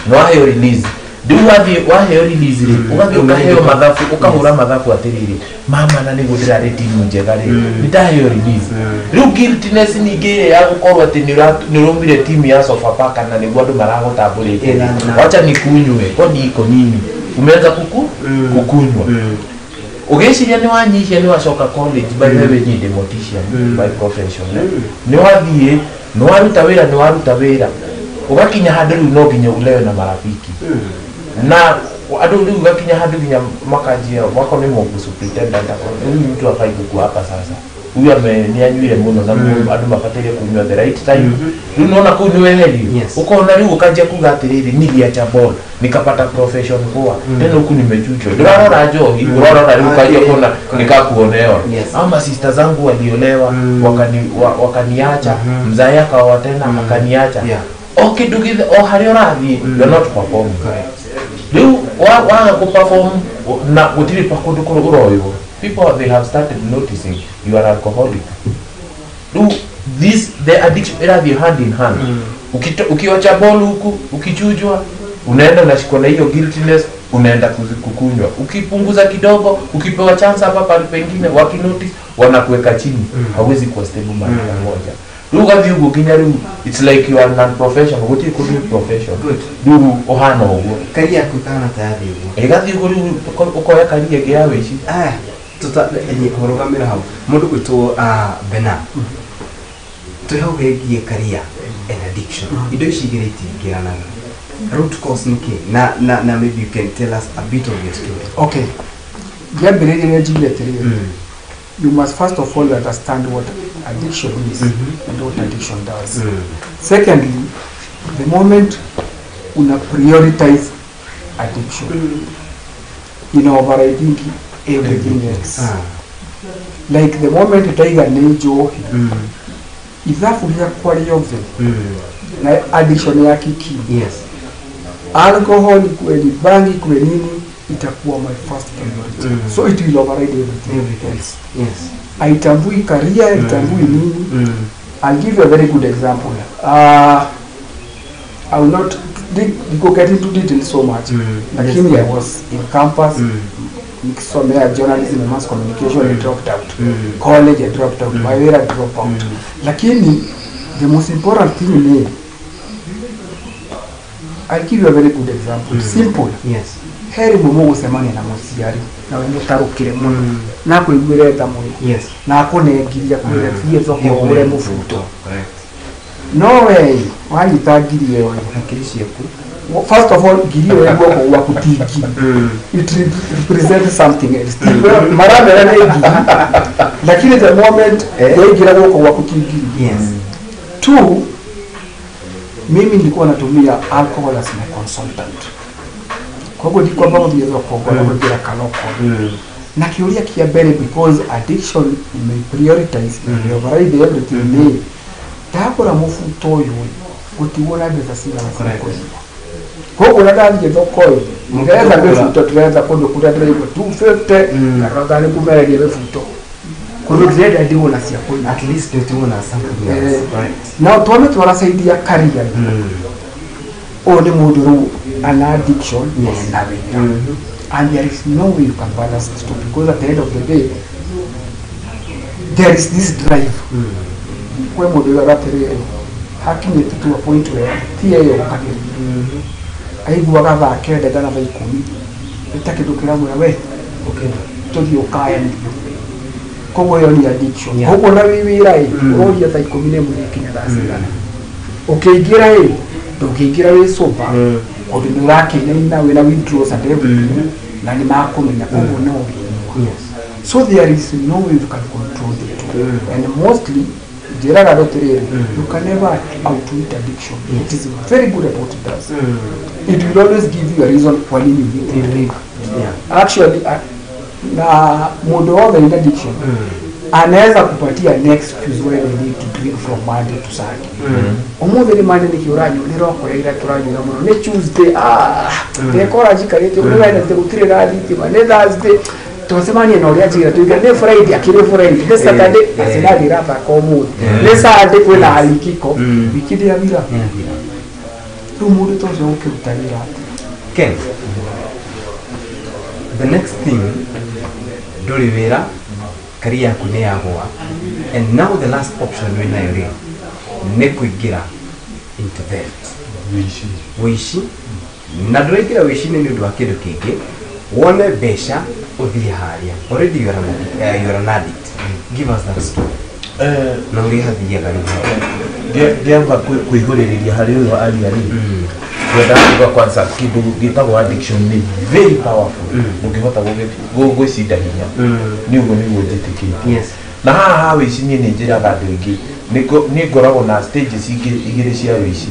Nĩ waheo release rĩu wathiĩ waheo release rĩ, ũgathiĩ ũkaheo mathabu, ũkahũra mathabu atĩrĩrĩ, mama na nĩguo ndĩrarĩ timu njega rĩ, nĩ ndaheo release. Rĩu guiltiness ningĩ ĩrĩa ya gũkorwo atĩ nĩ ũraumire timu ya Sofapaka na nĩguo andũ maragũtambũrĩte, wacha nikunywe kwani iko nini, umeanza kukunywa ũgĩciria nĩ wanyihia, nĩ wacoka college. By the way, niĩ ndĩ mortician by profession. Nĩ wathiĩ nĩ waruta wĩra, nĩ waruta wĩra ũgakinya handũ rĩu no nginya ulewe na marafiki na andũ rĩu ũgakinya handũ nginya makanjia wako nĩ mũgũ superintendent huyu mtu hafai kukua hapa sasa, huyu nĩ anyuire mũno na andũ mabataire kunywa the right time. Rĩu nona kũu nĩ weherio, ũkona rĩu ũkanjia kuga atĩrĩrĩ, niliacha ball nikapata profession poa, tena huku nimechujwa. Ndũrarora njohi, ũrarora rĩu ũkanjia kuona nikakuonewa ama sister zangu waliolewa wakaniacha, mzae akaoa tena akaniacha. O kĩndũ gĩothe o harĩa ũrathiĩ, you're not performing. Rĩu waga kũperform na gũtirĩ pa kũndũ ũroywo, people they have started noticing you are alcoholic. Rĩu this the addiction ĩrathiĩ hand in hand. Ukiwacha ball huku ukichujwa, unaenda unashikwa na hiyo guiltiness, unaenda kukunywa. Ukipunguza kidogo, ukipewa chance hapa pale pengine, wakinotice wanakuweka chini, hauwezi kuwa stable mara moja. Rĩu ũgathiĩ ũguo nginya rĩu it's like you are non-professional, gũtirĩ kũndũ profession. Rĩu ũhana ũguo Career yaku ĩkahana ta yathiĩ ũguo. Ĩgathiĩ ũguo rĩu ũkoya career ĩngĩ ya wĩici. Tũrũgamĩra hau mũndũ gwĩtwo Bena, twĩ hau hegiĩ career and addiction, indo ici igĩrĩ itingĩranaga. Root cause nĩ kĩ? Na maybe you can tell us a bit of your story. Okay, ngĩambĩrĩria nĩ njiguire atĩrĩrĩ, you must first of all understand what addiction is and what addiction does. Secondly, the moment una prioritize addiction, ina overriding everything else. Like the moment ndaiga nĩ njohi, ithabu rĩakwa rĩothe na addiction ya kiki, alcohol ikuwe ni bangi ikuwe nini, itakuwa my first priority. So it will override everything else. Haitambui career, haitambui nini. I'll give you a very good example. I will not go get into detail so much. Lakini I was in campus, nikisomea journalism and mass communication, I dropped out. College I dropped out, my way I dropped out. Lakini the most important thing ni, I'll give you a very good example. Simple. Heri mũmũ gũcemania na mũciari na we mũtarũkĩre mũno na akũiguĩre tha mũno na akũnengiria kwĩre thiĩ thoko ũgũre mũbuto, no we wanyita ngiri ĩyo Hakiri ciaku First of all, ngiri ĩyo ĩ guoko gwaku ti ngiri. It represents something else. Maramera nĩ ngiri, lakini the moment yaingĩra guoko gwaku ti ngiri. Yes. Two, mimi nilikuwa natumia alcohol as my consultant. Koguo ndikwamba gũthiĩ thoko ngona gwĩkĩra kaloko. Na kĩũria kĩa mbere, because addiction may prioritize, may override everything, nĩ ndagũra mũbuto ũyũ gũtigwo na mbeca cigana cia kũnyua. Koguo ũrĩa ndathiĩ thoko ĩ ndĩretha mĩbuto, ndĩretha kũndũ kũrĩa ndĩraigua 250 ngarora nĩ kumereria mĩbuto kũndũ ndĩrenda ndigwo na cia kũnyua. At least nĩ na something else. Right. Na twamĩtwara side ya career, ũyũ nĩ mũndũ rĩu ana addiction na wĩra. And there is no way you can balance the two, because at the end of the day there is this drive. Kwĩ mũndũ ugaga atĩrĩrĩ, hakinyĩte to a point where ti ĩyo ũkagĩria aiguaga thaa 9 kana thaa 10 nĩ ta kĩndũ kĩramwĩra we tũthiĩ ũkaendio. Koguo ĩyo nĩ addiction. Koguo na wĩ wĩra ĩ ũroria thaa 11 nginya thaa cigana ũkĩingĩra ĩ ndũngĩingĩra wĩ sober tondũ nĩ ũrakĩinaina wĩna withdrawals and everything na nĩ makũmenya, koguo no wĩnyua. So there is no way you can control the two. And mostly njĩraga andũ atĩrĩrĩ, you can never outwit addiction. It is very good at what it does. It will always give you a reason kwa nini you need to drink. Actually, na mũndũ wothe in addiction anaweza kupatia an excuse why they need to drink from Monday to Sunday. Ũmũthĩ nĩ Monday nĩkĩ ũranyua? Nĩ roko ya ira tũranyuĩra mũno. Nĩ Tuesday, ndekora njikarĩte nĩ Wednesday gũtirĩ na thitima. Nĩ Thursday twacemania na ũrĩa njĩra tuiga. Nĩ Friday, akĩrĩ Friday. Nĩ Saturday, Arsenal ĩrathaka ũmũthĩ. Nĩ Sunday kwĩna alikiko. Wiki ndĩathira. Rĩu mũndũ ta ũcio ũkĩruta wĩra atĩa? Ken, the next thing, ndũrĩ wĩra, career yaku nĩ yagũa, and now the last option wĩ nayo rĩ nĩ kũingĩra into debt, wĩici. Na ndũraingĩra wĩici-inĩ nĩ ũndũ wa kĩndũ kĩngĩ, wone mbeca ũthiĩ harĩa. Already you are an addict. Give us that story na ũrĩa hathiaga rĩu. Ngĩamba kwĩihũrĩrĩria harĩ ũyũ aria rĩ, ngwenda kuga kwanza kĩndũ gĩtagwo addiction nĩ very powerful, ndũngĩhota gwĩcinda hinya. Nĩ ũguo nĩguo njĩtĩkĩtie. Na haha ha wĩici, niĩ nĩ njĩraga andũ aingĩ nĩ ngoragwo na stages ingĩ igĩrĩ cia wĩici.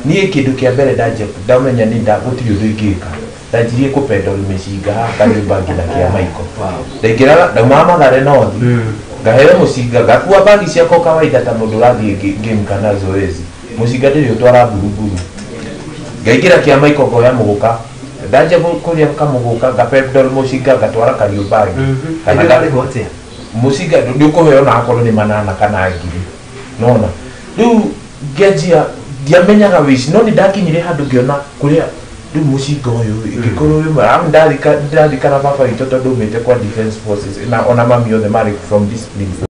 Niĩ kĩndũ kĩa mbere ndanjia ndamenya nĩ gũtirĩ ũndũ ingĩka, ndanjirie kũpendol mĩcinga haha kanyũmba nginya kĩa Michael. Ndaingĩraga ndaumaga Mathare North, ngaheo mũcinga, ngakua bagi ciakwa kawaida ta mũndũ ũrathiĩ game kana zoezi. Mũcinga ndĩrĩ ũtwara mburuburu. Ngaingĩra kĩa Michael ngoya mũgũka, ndanjia kũrĩa kamũgũka ngapendol mũcinga ngatwara Kariũmbangi. Kana mũcinga nĩ ũkũheo na akorwo nĩ 8 kana 1000 nona. Rĩu ngĩanjia ndiamenyaga wĩici, no nĩ ndakinyire handũ ngĩona kũrĩa rĩu mũcinga ũyũ ĩngĩkorwo wĩ ndaririkana baba witũ tondũ aumĩte kwa defense forces na ona mami othe marĩ from discipline.